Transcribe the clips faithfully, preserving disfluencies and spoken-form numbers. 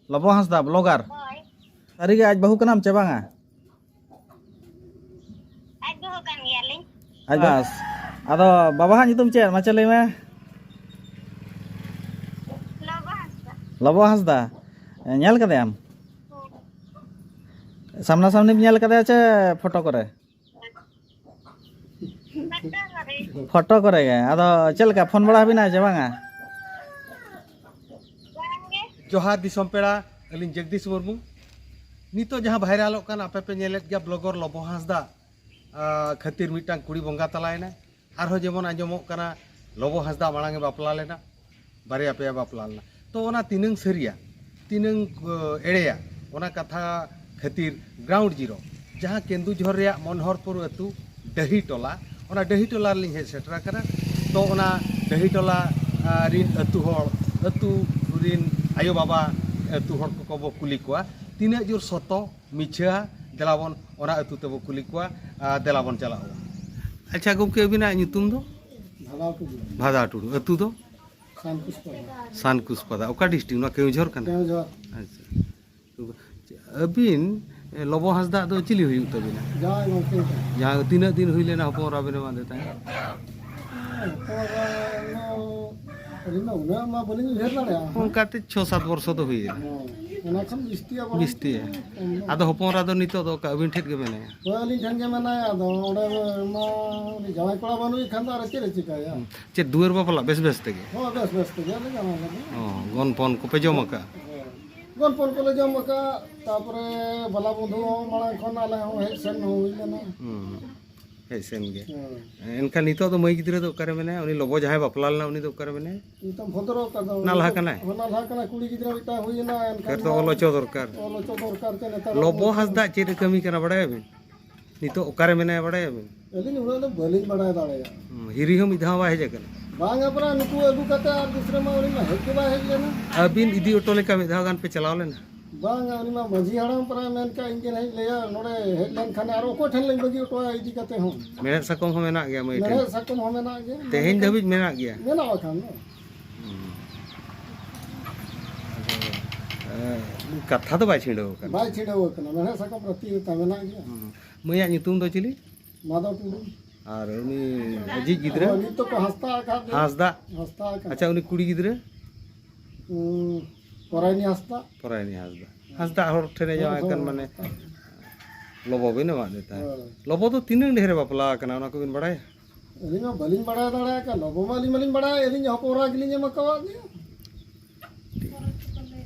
ᱞᱚᱵᱚ ᱦᱟᱸᱥᱫᱟ, blogger. ᱦᱳᱭ᱾ ᱥᱟᱹᱨᱤᱜᱮ ᱟᱡ ᱵᱟᱹᱦᱩ ᱠᱟᱱᱟᱢ ᱪᱮ ᱵᱟᱝᱟ? ᱟᱡ ᱵᱟᱹᱦᱩ ᱠᱟᱱ ᱜᱮᱭᱟᱞᱤᱧ᱾ ᱟᱡ ᱵᱟᱹᱦᱩ᱾ ᱵᱟᱥ᱾ ᱟᱫᱚ ᱵᱟᱵᱟᱣᱟᱜ ᱧᱩᱛᱩᱢ ᱪᱮᱫ? ᱢᱟᱪᱮ ᱞᱟᱹᱭ ᱢᱮ᱾ ᱞᱚᱵᱚ ᱦᱟᱸᱥᱫᱟ᱾ ᱞᱚᱵᱚ ᱦᱟᱸᱥᱫᱟ᱾ ᱧᱮᱞ ᱠᱟᱫᱮᱭᱟᱢ? ᱦᱮᱸ᱾ ᱥᱟᱢᱱᱟ ᱥᱟᱢᱱᱤᱢ ᱧᱮᱞ ᱠᱟᱫᱮᱭᱟ ᱪᱮ ᱯᱷᱳᱴᱳ ᱠᱚᱨᱮ? ᱯᱷᱳᱴᱳ ᱠᱚᱨᱮ᱾ ᱯᱷᱳᱴᱳ ᱠᱚᱨᱮ ᱜᱮ᱾ ᱟᱫᱚ ᱪᱮᱫ ᱞᱮᱠᱟ, ᱯᱷᱳᱱ ᱵᱟᱲᱟ ᱟᱹᱵᱤᱱᱟ ᱪᱮ ᱵᱟᱝᱟ? ᱵᱟᱝᱜᱮ᱾ ᱡᱚᱦᱟᱨ ᱫᱤᱥᱚᱢ ᱯᱮᱲᱟ, ᱟᱹᱞᱤᱧ ᱡᱚᱜᱽᱫᱤᱥ ᱢᱩᱨᱢᱩ᱾ ᱱᱤᱛᱚᱜ ᱡᱟᱦᱟᱸ ᱵᱷᱟᱭᱨᱟᱞᱚᱜ ᱠᱟᱱ, ᱟᱯᱮ ᱯᱮ ᱧᱮᱞᱮᱫ ᱜᱮᱭᱟ, ᱵᱞᱚᱜᱟᱨ ᱞᱚᱵᱚ ᱦᱟᱸᱥᱫᱟ, ᱟ, ᱠᱷᱟᱹᱛᱤᱨ ᱢᱤᱫᱴᱟᱝ ᱠᱩᱲᱤ ᱵᱚᱸᱜᱟ ᱛᱟᱞᱟᱭᱮᱱᱟ᱾ ᱟᱨᱦᱚᱸ ᱡᱮᱢᱚᱱ ᱟᱸᱡᱚᱢᱚᱜ ᱠᱟᱱᱟ, ᱞᱚᱵᱚ ᱦᱟᱸᱥᱫᱟ ᱢᱟᱲᱟᱝ ᱮ ᱵᱟᱯᱞᱟ ᱞᱮᱱᱟ, ᱵᱟᱨᱭᱟ ᱯᱮᱭᱟ ᱵᱟᱯᱞᱟ ᱞᱮᱱᱟ᱾ ᱛᱚ, ᱚᱱᱟ ᱛᱤᱱᱟᱹᱝ ᱥᱟᱹᱨᱤᱭᱟ, ᱛᱤᱱᱟᱹᱝ, ᱟ, ᱮᱲᱮᱭᱟ, ᱚᱱᱟ ᱠᱟᱛᱷᱟ ᱠᱷᱟᱹᱛᱤᱨ ᱜᱨᱟᱣᱩᱱᱰ ᱡᱤᱨᱳ, ᱡᱟᱦᱟᱸ ᱠᱮᱱᱫᱩᱡᱷᱚᱨ ᱨᱮᱭᱟᱜ ᱢᱚᱱᱦᱚᱨᱯᱩᱨ ᱟᱹᱛᱩ, ᱰᱟᱹᱦᱤ ᱴᱚᱞᱟ, ᱚᱱᱟ ᱰᱟᱹᱦᱤ ᱴᱚᱞᱟ ᱨᱮᱞᱤᱧ ᱦᱮᱡ ᱥᱮᱴᱮᱨ ᱟᱠᱟᱱᱟ᱾ ᱛᱚ, ᱚᱱᱟ ᱰᱟᱹᱦᱤ ᱴᱚᱞᱟ, ᱟ, ᱨᱤᱱ ᱟᱹᱛᱩ ᱦᱚᱲ, ᱟᱹᱛᱩ ᱨᱤᱱ ᱟᱭᱳ ᱵᱟᱵᱟ, ᱟᱹᱛᱩ ᱦᱚᱲ ᱠᱚᱠᱚ ᱵᱚ ᱠᱩᱞᱤ ᱠᱚᱣᱟ, ᱛᱤᱱᱟᱹᱜ ᱡᱳᱨ ᱥᱚᱛᱚ ᱢᱤᱪᱷᱟᱹ, ᱫᱮᱞᱟ ᱵᱚᱱ ᱚᱱᱟ ᱟᱹᱛᱩ ᱛᱮᱵᱚ ᱠᱩᱞᱤ ᱠᱚᱣᱟ᱾ ᱟ, ᱫᱮᱞᱟ ᱵᱚᱱ ᱪᱟᱞᱟᱜᱼᱟ᱾ ᱟᱪᱪᱷᱟ ᱜᱚᱢᱠᱮ, ᱟᱹᱵᱤᱱᱟᱜ ᱧᱩᱛᱩᱢ ᱫᱚ? ᱵᱷᱟᱫᱟ ᱴᱩᱰᱩ᱾ ᱵᱷᱟᱫᱟ ᱴᱩᱰᱩ᱾ ᱟᱹᱛᱩ ᱫᱚ? ᱥᱟᱱᱠᱩᱥᱯᱟᱫᱟ᱾ ᱥᱟᱱᱠᱩᱥᱯᱟᱫᱟ᱾ ᱚᱠᱟ ᱰᱤᱥᱴᱨᱤᱠᱴ? ᱱᱚᱣᱟ ᱠᱮᱣᱡᱷᱚᱨ ᱠᱟᱱᱟ? ᱠᱮᱣᱡᱷᱚᱨ᱾ ᱟᱪᱪᱷᱟ᱾ ᱟᱹᱵᱤᱱ, ᱮ, ᱞᱚᱵᱚ ᱦᱟᱸᱥᱫᱟᱜ ᱫᱚ ᱪᱤᱞᱤ ᱦᱩᱭᱩᱜ ᱛᱟᱹᱵᱤᱱᱟ? ᱡᱟᱶᱟᱭ ᱜᱚᱢᱠᱮ ᱠᱟᱱᱟ᱾ ᱡᱟᱦᱟᱸ ᱛᱤᱱᱟᱹᱜ ᱫᱤᱱ ᱦᱩᱭ ᱞᱮᱱᱟ ᱦᱚᱯᱚᱱ ᱮᱨᱟ ᱵᱮᱱ ᱮᱢᱟᱫᱮ ᱛᱟᱦᱮᱸᱫ? ᱦᱮᱸ, ᱦᱚᱯᱚᱱ ᱮᱨᱟ ᱫᱚ ᱟᱹᱞᱤᱧ ᱫᱚ ᱩᱱᱟᱹᱜ ᱢᱟ ᱵᱟᱹᱞᱤᱧ ᱩᱭᱦᱟᱹᱨ ᱫᱟᱲᱮᱭᱟᱜᱼᱟ᱾ ᱚᱱᱠᱟᱛᱮ ᱪᱷᱚ ᱥᱟᱛ ᱵᱚᱨᱥᱚ ᱫᱚ ᱦᱩᱭᱮᱱᱟ᱾ ᱦᱮᱸ, ᱚᱱᱟ ᱠᱷᱚᱱ ᱵᱤᱥᱛᱤᱭᱟ ᱵᱚᱨᱚᱝ ᱵᱤᱥᱛᱤᱭᱟ᱾ ᱠᱚᱢ ᱫᱚ᱾ ᱟᱫᱚ ᱦᱚᱯᱚᱱ ᱮᱨᱟ ᱫᱚ ᱱᱤᱛᱚᱜ ᱫᱚ ᱚᱠᱟ ᱟᱹᱵᱤᱱ ᱴᱷᱮᱱ ᱜᱮ ᱢᱮᱱᱟᱭᱟ? ᱦᱳᱭ, ᱟᱹᱞᱤᱧ ᱴᱷᱮᱱ ᱜᱮ ᱢᱮᱱᱟᱭᱟ᱾ ᱟᱫᱚ ᱚᱸᱰᱮ ᱢᱟ ᱩᱱᱤ ᱡᱟᱶᱟᱭ ᱠᱚᱲᱟ ᱵᱟᱹᱱᱩᱭ ᱠᱷᱟᱱ ᱫᱚ ᱟᱨ ᱪᱮᱫ ᱮ ᱪᱤᱠᱟᱹᱭᱟ? ᱦᱩᱸ᱾ ᱪᱮᱫ ᱫᱩᱣᱟᱹᱨ ᱵᱟᱯᱞᱟ ᱵᱮᱥ ᱵᱮᱥ ᱛᱮᱜᱮ? ᱦᱳᱭ, ᱵᱮᱥ ᱵᱮᱥ ᱛᱮᱜᱮ ᱟᱞᱮ ᱡᱟᱶᱟᱭ ᱞᱮᱱᱟ᱾ ᱚ, ᱜᱚᱱᱯᱚᱱ ᱠᱚᱯᱮ ᱡᱚᱢ ᱟᱠᱟᱫᱼᱟ? ᱦᱳᱭ᱾ ᱜᱚᱱᱯᱚᱱ ᱠᱚᱞᱮ ᱡᱚᱢ ᱟᱠᱟᱫ, ᱛᱟᱯᱚᱨᱮ ᱵᱟᱞᱟ ᱵᱚᱫᱷᱩ ᱦᱚᱸ ᱢᱟᱲᱟᱝ ᱠᱷᱚᱱ ᱟᱞᱮ ᱦᱚᱸ ᱦᱮᱡ ᱥᱮᱱ ᱦᱚᱸ ᱦᱩᱭ ᱞᱮᱱᱟ᱾ ᱦᱩᱸ, ᱦᱮᱡ ᱥᱮᱱ ᱜᱮ᱾ ᱦᱮᱸ᱾ ᱮᱱᱠᱷᱟᱱ ᱱᱤᱛᱚᱜ ᱫᱚ ᱢᱟᱹᱭ ᱜᱤᱫᱽᱨᱟᱹ ᱫᱚ ᱚᱠᱟᱨᱮ ᱢᱮᱱᱟᱭᱟ? ᱩᱱᱤ ᱞᱚᱵᱚ ᱡᱟᱦᱟᱸᱭ ᱵᱟᱯᱞᱟ ᱞᱮᱱᱟ, ᱩᱱᱤ ᱫᱚ ᱚᱠᱟᱨᱮ ᱢᱮᱱᱟᱭᱟ? ᱱᱤᱛᱚᱜ ᱵᱷᱚᱫᱨᱚ ᱚᱠᱟ ᱫᱚ ᱱᱟᱞᱦᱟ ᱠᱟᱱᱟᱭ? ᱦᱚᱸ, ᱱᱟᱞᱦᱟ ᱠᱟᱱᱟᱭ, ᱠᱩᱲᱤ ᱜᱤᱫᱽᱨᱟᱹ ᱢᱤᱫᱴᱟᱝ ᱦᱩᱭᱮᱱᱟ, ᱮᱱᱠᱷᱟᱱ ᱯᱷᱮᱨ ᱛᱚ ᱢᱟ ᱚᱞ ᱦᱚᱪᱚ ᱫᱚᱨᱠᱟᱨ᱾ ᱚᱞ ᱦᱚᱪᱚ ᱫᱚᱨᱠᱟᱨ ᱛᱮ ᱱᱮᱛᱟᱨ ᱞᱚᱵᱚ ᱦᱚᱸ ᱦᱟᱸᱥᱫᱟ ᱪᱮᱫ ᱮ ᱠᱟᱹᱢᱤ ᱠᱟᱱᱟ ᱵᱟᱲᱟᱭᱟᱵᱤᱱ? ᱱᱤᱛᱚᱜ ᱚᱠᱟᱨᱮ ᱢᱮᱱᱟᱭᱟ ᱵᱟᱲᱟᱭᱟᱵᱤᱱ? ᱟᱹᱞᱤᱧ ᱩᱱᱟᱹᱜ ᱫᱚ ᱵᱟᱹᱞᱤᱧ ᱵᱟᱲᱟᱭ ᱫᱟᱲᱮᱭᱟᱜᱼᱟ᱾ ᱦᱩᱸ, ᱦᱤᱨᱤ ᱦᱚᱸ ᱢᱤᱫ ᱫᱷᱟᱣ ᱵᱟᱭ ᱦᱮᱡ ᱟᱠᱟᱱᱟ᱾ ᱵᱟᱝᱟ, ᱯᱟᱨᱟ ᱱᱩᱠᱩ ᱟᱹᱜᱩ ᱠᱟᱛᱮ ᱟᱨ ᱫᱩᱥᱨᱟᱹ ᱢᱟ ᱩᱱᱤ ᱢᱟ ᱦᱮᱡ ᱜᱮ ᱵᱟᱭ ᱦᱮᱡ ᱞᱮᱱᱟ᱾ ᱟᱹᱵᱤᱱ ᱤᱫᱤ ᱦᱚᱴᱚ ᱞᱮᱠᱟ ᱢᱤᱫ ᱫᱷᱟᱣ ᱜᱟᱱ ᱯᱮ ᱪᱟᱞᱟᱣ ᱞᱮᱱᱟ? ᱵᱟᱝᱟ, ᱩᱱᱤ ᱢᱟ ᱢᱟᱹᱡᱷᱤ ᱦᱟᱲᱟᱢ ᱯᱟᱨᱟ ᱢᱮᱱ ᱠᱟᱜ ᱤᱧ ᱜᱮ ᱦᱮᱡ ᱞᱮᱭᱟ, ᱱᱚᱰᱮ ᱦᱮᱡ ᱞᱮᱱᱠᱷᱟᱱ ᱟᱨ ᱚᱠᱚᱭ ᱴᱷᱮᱱ ᱞᱤᱧ ᱵᱟᱹᱜᱤ ᱦᱚᱴᱚᱣᱟ ᱤᱫᱤ ᱠᱟᱛᱮ ᱦᱚᱸ᱾ ᱢᱮᱲᱦᱮᱫ ᱥᱟᱠᱚᱢ ᱦᱚᱸ ᱢᱮᱱᱟᱜ ᱜᱮᱭᱟ ᱢᱟᱹᱭ ᱴᱷᱮᱱ? ᱢᱮᱲᱦᱮᱫ ᱥᱟᱠᱚᱢ ᱦᱚᱸ ᱢᱮᱱᱟᱜ ᱜᱮᱭᱟ᱾ ᱛᱮᱦᱮᱧ ᱫᱷᱟᱹᱵᱤᱡ ᱢᱮᱱᱟᱜ ᱜᱮᱭᱟ? ᱢᱮᱱᱟᱜ ᱵᱟᱠᱷᱟᱱ ᱫᱚ᱾ ᱦᱩᱸ᱾ ᱟᱫᱚ, ᱮ, ᱠᱟᱛᱷᱟ ᱫᱚ ᱵᱟᱭ ᱪᱷᱤᱰᱟᱹᱣ ᱟᱠᱟᱱᱟ᱾ ᱵᱟᱭ ᱪᱷᱤᱰᱟᱹᱣ ᱟᱠᱟᱱᱟ, ᱢᱮᱲᱦᱮᱫ ᱥᱟᱠᱟᱢ ᱨᱟᱹᱛᱤ ᱨᱮ ᱛᱟᱦᱮᱸ ᱢᱮᱱᱟᱜ ᱜᱮᱭᱟ᱾ ᱦᱩᱸ᱾ ᱢᱟᱹᱭᱟᱜ ᱧᱩᱛᱩᱢ ᱫᱚ ᱪᱤᱞᱤ? ᱢᱟᱫᱷᱚ ᱴᱩᱰᱩ᱾ ᱟᱨ ᱩᱱᱤ ᱟᱡᱤᱡ ᱜᱤᱫᱽᱨᱟᱹ? ᱦᱳᱭ, ᱱᱤᱛ ᱫᱚᱠᱚ ᱦᱟᱸᱥᱫᱟ ᱟᱠᱟᱫ ᱫᱚ᱾ ᱦᱟᱸᱥᱫᱟ? ᱦᱟᱸᱥᱫᱟ ᱟᱠᱟᱱᱟ᱾ ᱟᱪᱪᱷᱟ, ᱩᱱᱤ ᱠᱩᱲᱤ ᱜᱤᱫᱽᱨᱟᱹ? ᱩᱸ, ᱯᱚᱨᱟᱭᱱᱤ ᱦᱟᱸᱥᱫᱟ᱾ ᱯᱚᱨᱟᱭᱱᱤ ᱦᱟᱸᱥᱫᱟ᱾ ᱦᱟᱸᱥᱫᱟ ᱦᱚᱲ ᱴᱷᱮᱱᱮ ᱦᱳᱭ, ᱡᱟᱶᱟᱭ ᱦᱳᱭ, ᱠᱟᱱ, ᱢᱟᱱᱮ ᱦᱟᱸᱥᱫᱟ᱾ ᱞᱚᱵᱚ ᱵᱤᱱ ᱮᱢᱟᱫᱮ ᱛᱟᱦᱮᱸᱫ᱾ ᱦᱳᱭ᱾ ᱞᱚᱵᱚ ᱫᱚ ᱛᱤᱱᱟᱹᱜ ᱰᱷᱮᱨᱮ ᱵᱟᱯᱞᱟ ᱟᱠᱟᱱᱟ, ᱚᱱᱟ ᱠᱚᱵᱤᱱ ᱵᱟᱲᱟᱭᱟ? ᱟᱹᱞᱤᱧ ᱢᱟ ᱵᱟᱹᱞᱤᱧ ᱵᱟᱲᱟᱭ ᱫᱟᱲᱮᱭᱟᱜ ᱠᱟᱱ, ᱞᱚᱵᱚ ᱢᱟ ᱟᱹᱞᱤᱧ ᱢᱟᱞᱤᱧ ᱵᱟᱲᱟᱭ, ᱟᱹᱞᱤᱧ ᱦᱚᱯᱚᱱ ᱮᱨᱟ ᱜᱮᱞᱤᱧ ᱮᱢ ᱟᱠᱟᱣᱟᱫ ᱜᱮᱭᱟ᱾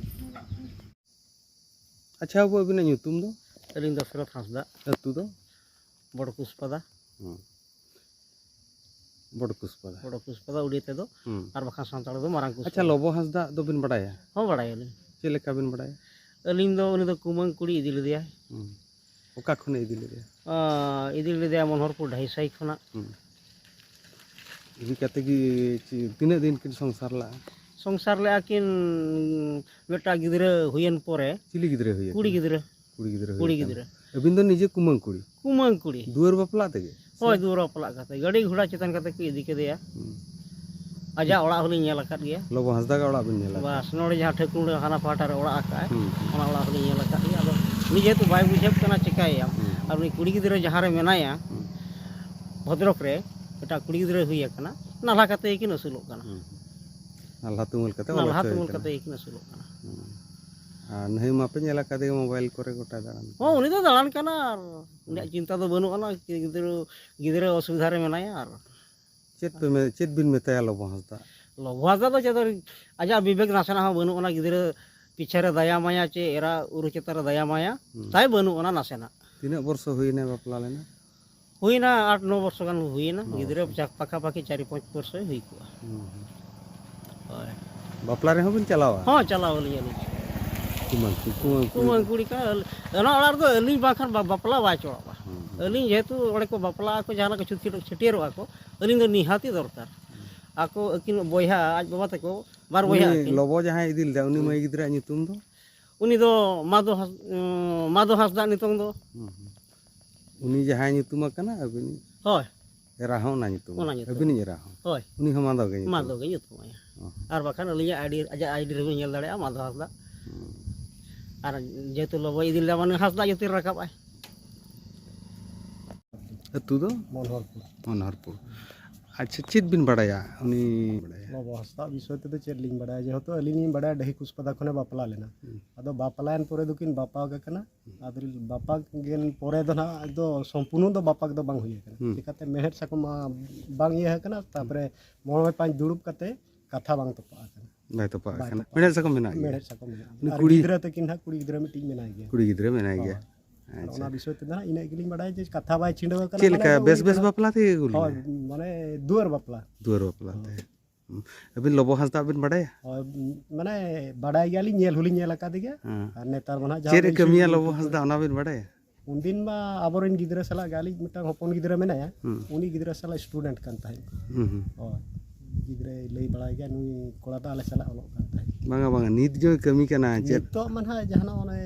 ᱟᱪᱪᱷᱟ ᱵᱟᱹᱵᱩ, ᱟᱹᱵᱤᱱᱟᱜ ᱧᱩᱛᱩᱢ ᱫᱚ? ᱟᱹᱞᱤᱧ ᱫᱚᱥᱨᱚᱛᱷ ᱦᱟᱸᱥᱫᱟ᱾ ᱟᱹᱛᱩ ᱫᱚ? ᱵᱚᱲ ᱠᱩᱥᱯᱟᱫᱟ᱾ ᱦᱩᱸ᱾ ᱵᱚᱲ ᱠᱩᱥᱯᱟᱫᱟ᱾ ᱵᱚᱲ ᱠᱩᱥᱯᱟᱫᱟ ᱩᱲᱤᱭᱟ ᱛᱮᱫᱚ, ᱦᱩᱸ᱾ ᱟᱨ ᱵᱟᱠᱷᱟᱱ ᱥᱟᱱᱛᱟᱲ ᱫᱚ ᱢᱟᱨᱟᱝ ᱠᱩᱥᱯᱟᱫᱟ᱾ ᱟᱪᱪᱷᱟ, ᱞᱚᱵᱚ ᱦᱟᱸᱥᱫᱟ ᱫᱚᱵᱤᱱ ᱵᱟᱲᱟᱭᱟ? ᱦᱚᱸ, ᱵᱟᱲᱟᱭᱟᱞᱤᱧ᱾ ᱪᱮᱫ ᱞᱮᱠᱟ ᱵᱤᱱ ᱵᱟᱲᱟᱭᱟ? ᱟᱹᱞᱤᱧ ᱫᱚ ᱩᱱᱤ ᱫᱚ ᱠᱩᱢᱟᱹᱝ ᱠᱩᱲᱤ ᱤᱫᱤ ᱞᱮᱫᱮᱭᱟᱭ᱾ ᱦᱩᱸ᱾ ᱚᱠᱟ ᱠᱷᱚᱱᱮ ᱤᱫᱤ ᱞᱮᱫᱮᱭᱟ? ᱟᱸ, ᱤᱫᱤ ᱞᱮᱫᱮᱭᱟ ᱢᱚᱱᱳᱦᱚᱨᱯᱩᱨ ᱰᱷᱟᱹᱭᱥᱟᱹᱭ ᱠᱷᱚᱱᱟᱜ᱾ ᱦᱩᱸ᱾ ᱤᱫᱤ ᱠᱟᱛᱮ ᱜᱮ ᱪᱮ-, ᱛᱤᱱᱟᱹᱜ ᱫᱤᱱ ᱠᱤᱱ ᱥᱚᱝᱥᱟᱨ ᱞᱟᱜᱼᱟ? ᱥᱚᱝᱥᱟᱨ ᱞᱮᱜᱼᱟ ᱠᱤᱱ, ᱢᱤᱫᱴᱟᱝ ᱜᱤᱫᱽᱨᱟᱹ ᱦᱩᱭᱮᱱ ᱯᱚᱨᱮ᱾ ᱪᱤᱞᱤ ᱜᱤᱫᱽᱨᱟᱹ ᱦᱩᱭᱮᱱ? ᱠᱩᱲᱤ ᱜᱤᱫᱽᱨᱟᱹ᱾ ᱠᱩᱲᱤ ᱜᱤᱫᱽᱨᱟᱹ ᱦᱩᱭ ᱠᱩᱲᱤ ᱠᱟᱱᱟ᱾ ᱜᱤᱫᱽᱨᱟᱹ᱾ ᱟᱹᱵᱤᱱ ᱫᱚ ᱱᱤᱡᱮ ᱠᱩᱢᱟᱹᱝ ᱠᱩᱲᱤ? ᱠᱩᱢᱟᱹᱝ ᱠᱩᱲᱤ᱾ ᱫᱩᱣᱟᱹᱨ ᱵᱟᱯᱞᱟ ᱛᱮᱜᱮ? ᱦᱳᱭ, ᱫᱩᱣᱟᱹᱨ ᱵᱟᱯᱞᱟ ᱠᱟᱛᱮ ᱜᱟᱹᱰᱤ ᱜᱷᱚᱲᱟ ᱪᱮᱛᱟᱱ ᱠᱟᱛᱮ ᱠᱚ ᱤᱫᱤ ᱠᱮᱫᱮᱭᱟ᱾ ᱦᱩᱸ᱾ ᱟᱡᱟᱜ ᱚᱲᱟᱜ ᱦᱚᱸᱞᱤᱧ ᱧᱮᱞ ᱟᱠᱟᱫ ᱜᱮᱭᱟ᱾ ᱞᱚᱵᱚ ᱦᱟᱸᱥᱫᱟ ᱜᱮ ᱚᱲᱟᱜ ᱵᱤᱱ ᱧᱮᱞ ᱟᱠᱟᱫᱟ? ᱵᱟᱥ, ᱱᱚᱰᱮ ᱡᱟᱦᱟᱸ ᱴᱷᱟᱹᱠᱩᱨ ᱦᱟᱱᱟ ᱯᱟᱦᱴᱟ ᱨᱮ ᱚᱲᱟᱜ ᱟᱠᱟᱫᱼᱟᱭ, ᱦᱩᱸ᱾ ᱚᱱᱟ ᱚᱲᱟᱜ ᱦᱚᱸᱞᱤᱧ ᱧᱮᱞ ᱟᱠᱟᱫ ᱜᱮᱭᱟ᱾ ᱟᱫᱚ ᱩᱱᱤ ᱡᱮᱦᱮᱛᱩ ᱵᱟᱭ ᱵᱩᱡᱷᱟᱹᱣ ᱠᱟᱱᱟ, ᱪᱮᱠᱟᱭᱮᱭᱟᱢ? ᱦᱩᱸ᱾ ᱟᱨ ᱩᱱᱤ ᱠᱩᱲᱤ ᱜᱤᱫᱽᱨᱟᱹ ᱡᱟᱦᱟᱸ ᱨᱮ ᱢᱮᱱᱟᱭᱟ, ᱦᱩᱸ᱾ ᱵᱷᱚᱫᱨᱚᱠ ᱨᱮ, ᱢᱤᱫᱴᱟᱝ ᱠᱩᱲᱤ ᱜᱤᱫᱽᱨᱟᱹ ᱦᱩᱭ ᱟᱠᱟᱱᱟ, ᱱᱟᱞᱦᱟ ᱠᱟᱛᱮ ᱜᱮᱠᱤᱱ ᱟᱹᱥᱩᱞᱚᱜ ᱠᱟᱱᱟ᱾ ᱦᱩᱸ᱾ ᱱᱟᱞᱦᱟ ᱛᱩᱢᱟᱹᱞ ᱠᱟᱛᱮ ᱚᱞ ᱱᱟᱞᱦᱟ ᱦᱚᱪᱚᱭᱮ ᱛᱩᱢᱟᱹᱞ ᱠᱟᱱᱟ᱾ ᱠᱟᱛᱮ ᱜᱮᱠᱤᱱ ᱟᱹᱥᱩᱞᱚᱜ ᱠᱟᱱᱟ᱾ ᱦᱩᱸ᱾ ᱟᱨ ᱱᱟᱹᱭ ᱢᱟᱯᱮ ᱧᱮᱞ ᱟᱠᱟᱫᱮ ᱜᱮ ᱢᱳᱵᱟᱭᱤᱞ ᱠᱚᱨᱮ ᱜᱚᱴᱟ ᱫᱟᱬᱟᱱ ᱦᱚᱸ, ᱠᱟᱱᱟ᱾ ᱩᱱᱤ ᱫᱚ ᱫᱟᱬᱟᱱ ᱠᱟᱱᱟ, ᱟᱨ ᱩᱱᱤᱭᱟᱜ ᱪᱤᱱᱛᱟ ᱫᱚ ᱵᱟᱹᱱᱩᱜ ᱟᱱᱟ, ᱜᱤᱫᱽᱨᱟᱹ, ᱜᱤᱫᱽᱨᱟᱹ ᱚᱥᱩᱵᱤᱫᱷᱟ ᱨᱮ ᱢᱮᱱᱟᱭᱟ᱾ ᱟᱨ ᱪᱮᱫ ᱯᱮ ᱢᱮ-, ᱪᱮᱫ ᱵᱤᱱ ᱢᱮᱛᱟᱭᱟ ᱞᱚᱵᱚ ᱦᱟᱸᱥᱫᱟ? ᱞᱚᱵᱚ ᱦᱟᱸᱥᱫᱟ ᱫᱚ ᱪᱮᱫ ᱫᱚ, ᱟᱡᱟᱜ ᱵᱤᱵᱮᱠ ᱱᱟᱥᱮᱱᱟᱜ ᱦᱚᱸ ᱵᱟᱹᱱᱩᱜ ᱟᱱᱟ, ᱜᱤᱫᱽᱨᱟᱹ ᱯᱤᱪᱷᱮ ᱨᱮ ᱫᱟᱭᱟ ᱢᱟᱭᱟ ᱪᱮ ᱮᱨᱟ ᱩᱨᱩ ᱪᱮᱛᱟᱱ ᱨᱮ ᱫᱟᱭᱟ ᱢᱟᱭᱟ ᱦᱩᱸ᱾ ᱛᱟᱭ ᱵᱟᱹᱱᱩᱜ ᱟᱱᱟ ᱱᱟᱥᱮᱱᱟᱜ᱾ ᱛᱤᱱᱟᱹᱜ ᱵᱚᱨᱥᱚ ᱦᱩᱭᱱᱟ ᱵᱟᱯᱞᱟ ᱞᱮᱱᱟ? ᱦᱩᱭᱱᱟ ᱟᱴ ᱱᱚ ᱵᱚᱨᱥᱚ ᱜᱟᱱ ᱦᱩᱭᱱᱟ᱾ ᱱᱚ ᱜᱤᱫᱽᱨᱟᱹ ᱵᱚᱨᱥᱚ᱾ ᱯᱟᱠᱟ ᱯᱟᱠᱤ ᱪᱟᱨ ᱯᱟᱸᱪ ᱵᱚᱨᱥᱚᱭ ᱦᱩᱭ ᱠᱚᱜᱼᱟ᱾ ᱦᱩᱸ, ᱦᱩᱸ᱾ ᱦᱳᱭ᱾ ᱵᱟᱯᱞᱟ ᱨᱮᱦᱚᱸ ᱵᱤᱱ ᱪᱟᱞᱟᱣᱟ? ᱦᱚᱸ, ᱪᱟᱞᱟᱣ ᱟᱹᱞᱤᱧ, ᱟᱹᱞᱤᱧ᱾ ᱠᱩᱢᱟᱹᱝ ᱠᱩ-, ᱠᱩᱢᱟᱹᱝ ᱠᱩᱲᱤ᱾ ᱠᱩᱢᱟᱹᱝ ᱠᱩᱲᱤ ᱠᱟᱱᱟ᱾ ᱟᱹᱞ-, ᱚᱱᱟ ᱚᱲᱟᱜ ᱨᱮᱫᱚ ᱟᱹᱞᱤᱧ ᱵᱟᱝᱠᱷᱟᱱ ᱵᱟ-, ᱵᱟᱯᱞᱟ ᱵᱟᱭ ᱪᱚᱲᱚᱜᱼᱟ᱾ ᱦᱩᱸ, ᱦᱩᱸ᱾ ᱟᱹᱞᱤᱧ ᱡᱮᱦᱮᱛᱩ ᱚᱸᱰᱮ ᱠᱚ ᱵᱟᱯᱞᱟᱜ ᱟᱠᱚ, ᱡᱟᱦᱟᱸ ᱞᱮᱠᱟ ᱪᱷᱩᱛ ᱪᱷᱟᱹᱴᱭᱟᱹᱨᱚᱜᱼᱟ ᱠᱚ, ᱟᱹᱞᱤᱧ ᱫᱚ ᱱᱤᱦᱟᱹᱛᱤ ᱫᱚᱨᱠᱟᱨ᱾ ᱦᱩᱸ᱾ ᱟᱠᱚ ᱟᱹᱠᱤᱱ ᱵᱚᱭᱦᱟ, ᱟᱡ ᱵᱟᱵᱟ ᱛᱟᱠᱚ ᱵᱟᱨ ᱵᱚᱭᱦᱟ ᱩᱱᱤ ᱟᱹᱠᱤᱱ᱾ ᱞᱚᱵᱚ ᱡᱟᱦᱟᱸᱭ ᱤᱫᱤ ᱞᱮᱫᱟ, ᱩᱱᱤ ᱦᱩᱸ᱾ ᱢᱟᱹᱭ ᱜᱤᱫᱽᱨᱟᱹᱣᱟᱜ ᱧᱩᱛᱩᱢ ᱫᱚ? ᱩᱱᱤ ᱫᱚ ᱢᱟᱫᱷᱚ ᱦᱟᱸᱥ-, ᱩᱸ, ᱢᱟᱫᱷᱚ ᱦᱟᱸᱥᱫᱟ ᱱᱤᱛᱚᱝ ᱫᱚ᱾ ᱦᱩᱸ, ᱦᱩᱸ᱾ ᱩᱱᱤ ᱡᱟᱦᱟᱸᱭ ᱧᱩᱛᱩᱢ ᱟᱠᱟᱱᱟ, ᱟᱹᱵᱤᱱᱤᱡ ᱚᱱᱟ ᱧᱩᱛᱩᱢ᱾ ᱟᱹᱵᱤᱱᱤᱡ ᱮᱨᱟ ᱦᱚᱸ ᱚᱱᱟ ᱧᱩᱛᱩᱢ᱾ ᱦᱳᱭ᱾ ᱩᱱᱤ ᱦᱚᱸ ᱢᱟᱫᱷᱚ ᱜᱮ ᱧᱩᱛᱩᱢ? ᱢᱟᱫᱷᱚ ᱜᱮ ᱧᱩᱛᱩᱢ ᱟᱭᱟ᱾ ᱚ᱾ ᱟᱨ ᱵᱟᱠᱷᱟᱱ ᱟᱹᱞᱤᱧᱟᱜ ID, ᱟᱡᱟᱜ ID ᱨᱮᱵᱤᱱ ᱧᱮᱞ ᱫᱟᱲᱮᱭᱟᱜᱼᱟ, ᱢᱟᱫᱷᱚ ᱦᱟᱸᱥᱫᱟ᱾ ᱦᱩᱸ᱾ ᱟᱨ ᱡᱮᱦᱮᱛᱩ ᱞᱚᱵᱚᱭ ᱤᱫᱤ ᱞᱮᱫᱟ, ᱢᱟᱱᱮ ᱦᱟᱸᱥᱫᱟ ᱡᱟᱹᱛᱤ ᱨᱮ ᱨᱟᱠᱟᱵ ᱟᱭ᱾ ᱟᱹᱛᱩ ᱫᱚ? ᱢᱚᱱᱦᱚᱨᱯᱩᱨ᱾ ᱢᱚᱱᱦᱚᱨᱯᱩᱨ᱾ ᱟᱪᱪᱷᱟ, ᱪᱮᱫ ᱵᱤᱱ ᱵᱟᱲᱟᱭᱟ ᱩᱱᱤ? ᱞᱚᱵᱚ ᱦᱟᱸᱥᱫᱟ ᱵᱤᱥᱚᱭ ᱛᱮᱫᱚ ᱪᱮᱫ ᱞᱤᱧ ᱵᱟᱲᱟᱭᱟ? ᱡᱮᱦᱮᱛᱩ ᱟᱹᱞᱤᱧ ᱞᱤᱧ ᱵᱟᱲᱟᱭᱟ, ᱰᱟᱹᱦᱤ ᱠᱩᱥᱯᱟᱫᱟ ᱠᱷᱚᱱᱮ ᱵᱟᱯᱞᱟ ᱞᱮᱱᱟ᱾ ᱦᱩᱸ᱾ ᱟᱫᱚ ᱵᱟᱯᱞᱟᱭᱮᱱ ᱯᱚᱨᱮ ᱫᱚᱠᱤᱱ ᱵᱟᱯᱟᱜ ᱟᱠᱟᱱᱟ᱾ ᱦᱩᱸ᱾ ᱟᱫᱚ ᱵᱟᱯᱟᱜ ᱜᱮ ᱯᱚᱨᱮ ᱫᱚ ᱱᱟᱦᱟᱜ ᱫᱚ ᱥᱚᱢᱯᱩᱨᱱᱚ ᱫᱚ ᱵᱟᱯᱟᱜ ᱫᱚ ᱵᱟᱝ ᱦᱩᱭ ᱟᱠᱟᱱᱟ᱾ ᱦᱩᱸ᱾ ᱪᱤᱠᱟᱹᱛᱮ ᱢᱮᱲᱦᱮᱫ ᱥᱟᱠᱚᱢ ᱢᱟ ᱵᱟᱝ ᱤᱭᱟᱹ ᱟᱠᱟᱱᱟ, ᱛᱟᱯᱚᱨᱮ ᱢᱚᱬᱮ ᱯᱟᱸᱪ ᱫᱩᱲᱩᱵ ᱠᱟᱛᱮ ᱠᱟᱛᱷᱟ ᱵᱟᱝ ᱛᱚᱯᱟᱜ ᱟᱠᱟᱱᱟ᱾ ᱵᱟᱭ ᱛᱚᱯᱟᱜ ᱵᱟᱭ ᱟᱠᱟᱱᱟ᱾ ᱛᱚᱯᱟᱜ ᱢᱮᱲᱦᱮᱫ ᱥᱟᱠᱚᱢ ᱢᱮᱱᱟᱜ ᱜᱮᱭᱟ᱾ ᱢᱮᱲᱦᱮᱫ ᱥᱟᱠᱚᱢ ᱢᱮᱱᱟᱜᱼᱟ᱾ ᱩᱱᱤ ᱟᱨ ᱠᱩᱲᱤ ᱜᱤᱫᱽᱨᱟᱹ ᱛᱟᱹᱠᱤᱱ ᱦᱟᱸᱜ, ᱠᱩᱲᱤ ᱜᱤᱫᱽᱨᱟᱹ ᱢᱤᱫᱴᱤᱡ ᱢᱮᱱᱟᱭ ᱜᱮᱭᱟ᱾ ᱠᱩᱲᱤ ᱜᱤᱫᱽᱨᱟᱹ ᱢᱮᱱᱟᱭ ᱜᱮᱭᱟ᱾ ᱦᱳᱭ᱾ ᱟᱨ ᱟᱪᱪᱷᱟ᱾ ᱚᱱᱟ ᱵᱤᱥᱚᱭ ᱛᱮᱫᱚ ᱦᱟᱸᱜ ᱤᱱᱟᱹᱜ ᱜᱮᱞᱤᱧ ᱵᱟᱲᱟᱭᱟ ᱡᱮ ᱠᱟᱛᱷᱟ ᱵᱟᱭ ᱪᱷᱤᱰᱟᱹᱣ ᱟᱠᱟᱱᱟ, ᱪᱮᱫ ᱢᱟᱱᱮ ᱞᱮᱠᱟ, ᱫᱚ ᱵᱮᱥ ᱩᱱᱤ ᱵᱮᱥ ᱫᱚ ᱵᱟᱯᱞᱟ ᱛᱮᱜᱮ ᱟᱹᱜᱩ ᱞᱮᱱᱟ? ᱦᱳᱭ, ᱢᱟᱱᱮ ᱫᱩᱣᱟᱹᱨ ᱵᱟᱯᱞᱟ᱾ ᱫᱩᱣᱟᱹᱨ ᱵᱟᱯᱞᱟ ᱛᱮ᱾ ᱦᱳᱭ᱾ ᱦᱩᱸ᱾ ᱟᱹᱵᱤᱱ ᱞᱚᱵᱚ ᱦᱟᱸᱥᱫᱟ ᱵᱤᱱ ᱵᱟᱰᱟᱭᱟ? ᱦᱳᱭ, ᱢᱟᱱᱮ ᱵᱟᱰᱟᱭ ᱜᱮᱭᱟᱞᱤᱧ, ᱧᱮᱞ ᱦᱚᱸᱞᱤᱧ ᱧᱮᱞ ᱟᱠᱟᱫᱮ ᱜᱮᱭᱟ᱾ ᱦᱮᱸ᱾ ᱟᱨ ᱱᱮᱛᱟᱨ ᱢᱟ ᱱᱟᱦᱟᱜ ᱪᱮᱫ ᱡᱟᱦᱟᱸ ᱮ ᱠᱟᱹᱢᱤᱭᱟ YouTube ᱞᱚᱵᱚ ᱠᱚᱨᱮ ᱦᱟᱸᱥᱫᱟ, ᱚᱱᱟ ᱵᱤᱱ ᱵᱟᱰᱟᱭᱟ? ᱩᱱᱫᱤᱱ ᱢᱟ ᱟᱵᱚᱨᱮᱱ ᱜᱤᱫᱽᱨᱟᱹ ᱥᱟᱞᱟᱜ ᱜᱮ, ᱟᱞᱮᱭᱤᱡ ᱢᱤᱫᱴᱟᱝ ᱦᱚᱯᱚᱱ ᱜᱤᱫᱽᱨᱟᱹ ᱢᱮᱱᱟᱭᱟ, ᱦᱩᱸ᱾ ᱩᱱᱤ ᱜᱤᱫᱽᱨᱟᱹ ᱥᱟᱞᱟᱜ student ᱠᱟᱱ ᱛᱟᱦᱮᱸᱫ᱾ ᱦᱩᱸ, ᱦᱩᱸ᱾ ᱦᱳᱭ, ᱜᱤᱫᱽᱨᱟᱹᱭ ᱞᱟᱹᱭ ᱵᱟᱲᱟᱭ ᱜᱮᱭᱟ, ᱱᱩᱭ ᱠᱚᱲᱟ ᱫᱚ ᱟᱞᱮ ᱥᱟᱞᱟᱜ ᱚᱞᱚᱜ ᱠᱟᱱ ᱛᱟᱦᱮᱸᱫ᱾ ᱵᱟᱝᱟ, ᱵᱟᱝᱟ, ᱱᱤᱛ ᱡᱮ ᱠᱟᱹᱢᱤ ᱠᱟᱱᱟ, ᱪᱮᱫ? ᱱᱤᱛᱚᱜ ᱢᱟ ᱱᱟᱦᱟᱜ ᱡᱟᱦᱟᱱᱟᱜ ᱚᱱᱮ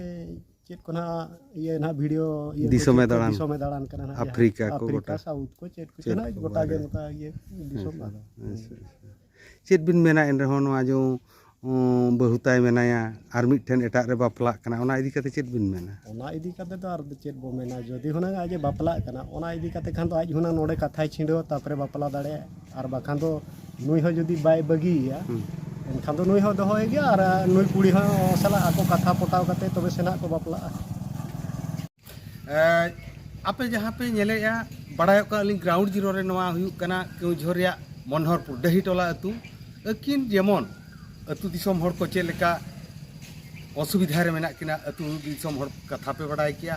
ᱪᱮᱫ ᱠᱚ ᱱᱟᱦᱟᱜ ᱤᱭᱟᱹ ᱱᱟᱦᱟᱜ video ᱤᱭᱟᱹ ᱠᱚ ᱫᱤᱥᱚᱢᱮ ᱪᱮᱫ ᱠᱚ ᱫᱟᱬᱟᱱ᱾ ᱫᱤᱥᱚᱢᱮ ᱫᱟᱬᱟᱱ ᱠᱟᱱᱟ ᱱᱟᱦᱟᱜ, ᱡᱟᱦᱟᱸ ᱟᱯᱷᱨᱤᱠᱟ ᱠᱚ ᱟᱯᱷᱨᱤᱠᱟ, ᱜᱚᱴᱟ᱾ South ᱠᱚ ᱪᱮᱫ ᱠᱚ ᱪᱮᱫ ᱱᱟᱦᱟᱜ ᱠᱚ ᱜᱚᱴᱟ ᱜᱮ ᱵᱟᱲᱟᱭᱟ᱾ ᱱᱚᱝᱠᱟ ᱤᱭᱟᱹ ᱫᱤᱥᱚᱢ ᱟᱪᱪᱷᱟ, ᱟᱫᱚ᱾ ᱟᱪᱪᱷᱟ, ᱟᱪᱪᱷᱟ᱾ ᱪᱮᱫ ᱵᱤᱱ ᱢᱮᱱᱟ ᱮᱱ ᱨᱮᱦᱚᱸ ᱱᱚᱣᱟ ᱡᱮ, ᱩᱸ, ᱵᱟᱹᱦᱩ ᱛᱟᱭ ᱢᱮᱱᱟᱭᱟ ᱟᱨ ᱢᱤᱫᱴᱷᱮᱱ ᱮᱴᱟᱜ ᱨᱮ ᱵᱟᱯᱞᱟᱜ ᱠᱟᱱᱟ, ᱚᱱᱟ ᱤᱫᱤ ᱠᱟᱛᱮ ᱪᱮᱫ ᱵᱤᱱ ᱢᱮᱱᱟ? ᱚᱱᱟ ᱤᱫᱤ ᱠᱟᱛᱮ ᱫᱚ ᱟᱨ ᱪᱮᱫ ᱵᱚ ᱢᱮᱱᱟ, ᱡᱩᱫᱤ ᱦᱩᱱᱟᱹᱝ ᱟᱡ ᱮ ᱵᱟᱯᱞᱟᱜ ᱠᱟᱱᱟ, ᱚᱱᱟ ᱤᱫᱤ ᱠᱟᱛᱮ ᱠᱷᱟᱱ ᱫᱚ ᱟᱡ ᱦᱩᱱᱟᱹᱝ ᱱᱚᱰᱮ ᱠᱟᱛᱷᱟᱭ ᱪᱷᱤᱰᱟᱹᱣᱟ, ᱛᱟᱯᱚᱨᱮ ᱵᱟᱯᱞᱟ ᱫᱟᱲᱮᱭᱟᱜᱼᱟ᱾ ᱟᱨ ᱵᱟᱠᱷᱟᱱ ᱫᱚ ᱱᱩᱭ ᱦᱚᱸ ᱡᱩᱫᱤ ᱵᱟᱭ ᱵᱟᱹᱜᱤᱭᱮᱭᱟ, ᱦᱩᱸ᱾ ᱮᱱᱠᱷᱟᱱ ᱫᱚ ᱱᱩᱭ ᱦᱚᱸ ᱫᱚᱦᱚᱭᱮ ᱜᱮᱭᱟ ᱟᱨ ᱱᱩᱭ ᱠᱩᱲᱤ ᱦᱚᱸ ᱥᱟᱞᱟᱜ ᱟᱠᱚ ᱠᱟᱛᱷᱟ ᱯᱚᱴᱟᱣ ᱠᱟᱛᱮ ᱛᱚᱵᱮ ᱥᱮ ᱱᱟᱜ ᱠᱚ ᱵᱟᱯᱞᱟᱜᱼᱟ᱾ ᱮ, ᱟᱯᱮ ᱡᱟᱦᱟᱸ ᱯᱮ ᱧᱮᱞᱮᱜᱼᱟ, ᱵᱟᱲᱟᱭᱚᱜ ᱠᱟᱱᱟ ᱟᱹᱞᱤᱧ ground zero ᱨᱮ ᱱᱚᱣᱟ ᱦᱩᱭᱩᱜ ᱠᱟᱱᱟ ᱠᱮᱣᱡᱷᱚᱨ ᱨᱮᱭᱟᱜ ᱢᱚᱱᱦᱚᱨᱯᱩᱨ ᱰᱟᱹᱦᱤᱴᱚᱞᱟ ᱟᱹᱛᱩ᱾ ᱟᱹᱠᱤᱱ ᱡᱮᱢᱚᱱ ᱟᱹᱛᱩ ᱫᱤᱥᱚᱢ ᱦᱚᱲ ᱠᱚ ᱪᱮᱫ ᱞᱮᱠᱟ ᱚᱥᱩᱵᱤᱫᱷᱟ ᱨᱮ ᱢᱮᱱᱟᱜ ᱠᱤᱱᱟ, ᱟᱹᱛᱩ ᱫᱤᱥᱚᱢ ᱦᱚᱲ ᱠᱟᱛᱷᱟ ᱯᱮ ᱵᱟᱲᱟᱭ ᱠᱮᱭᱟ᱾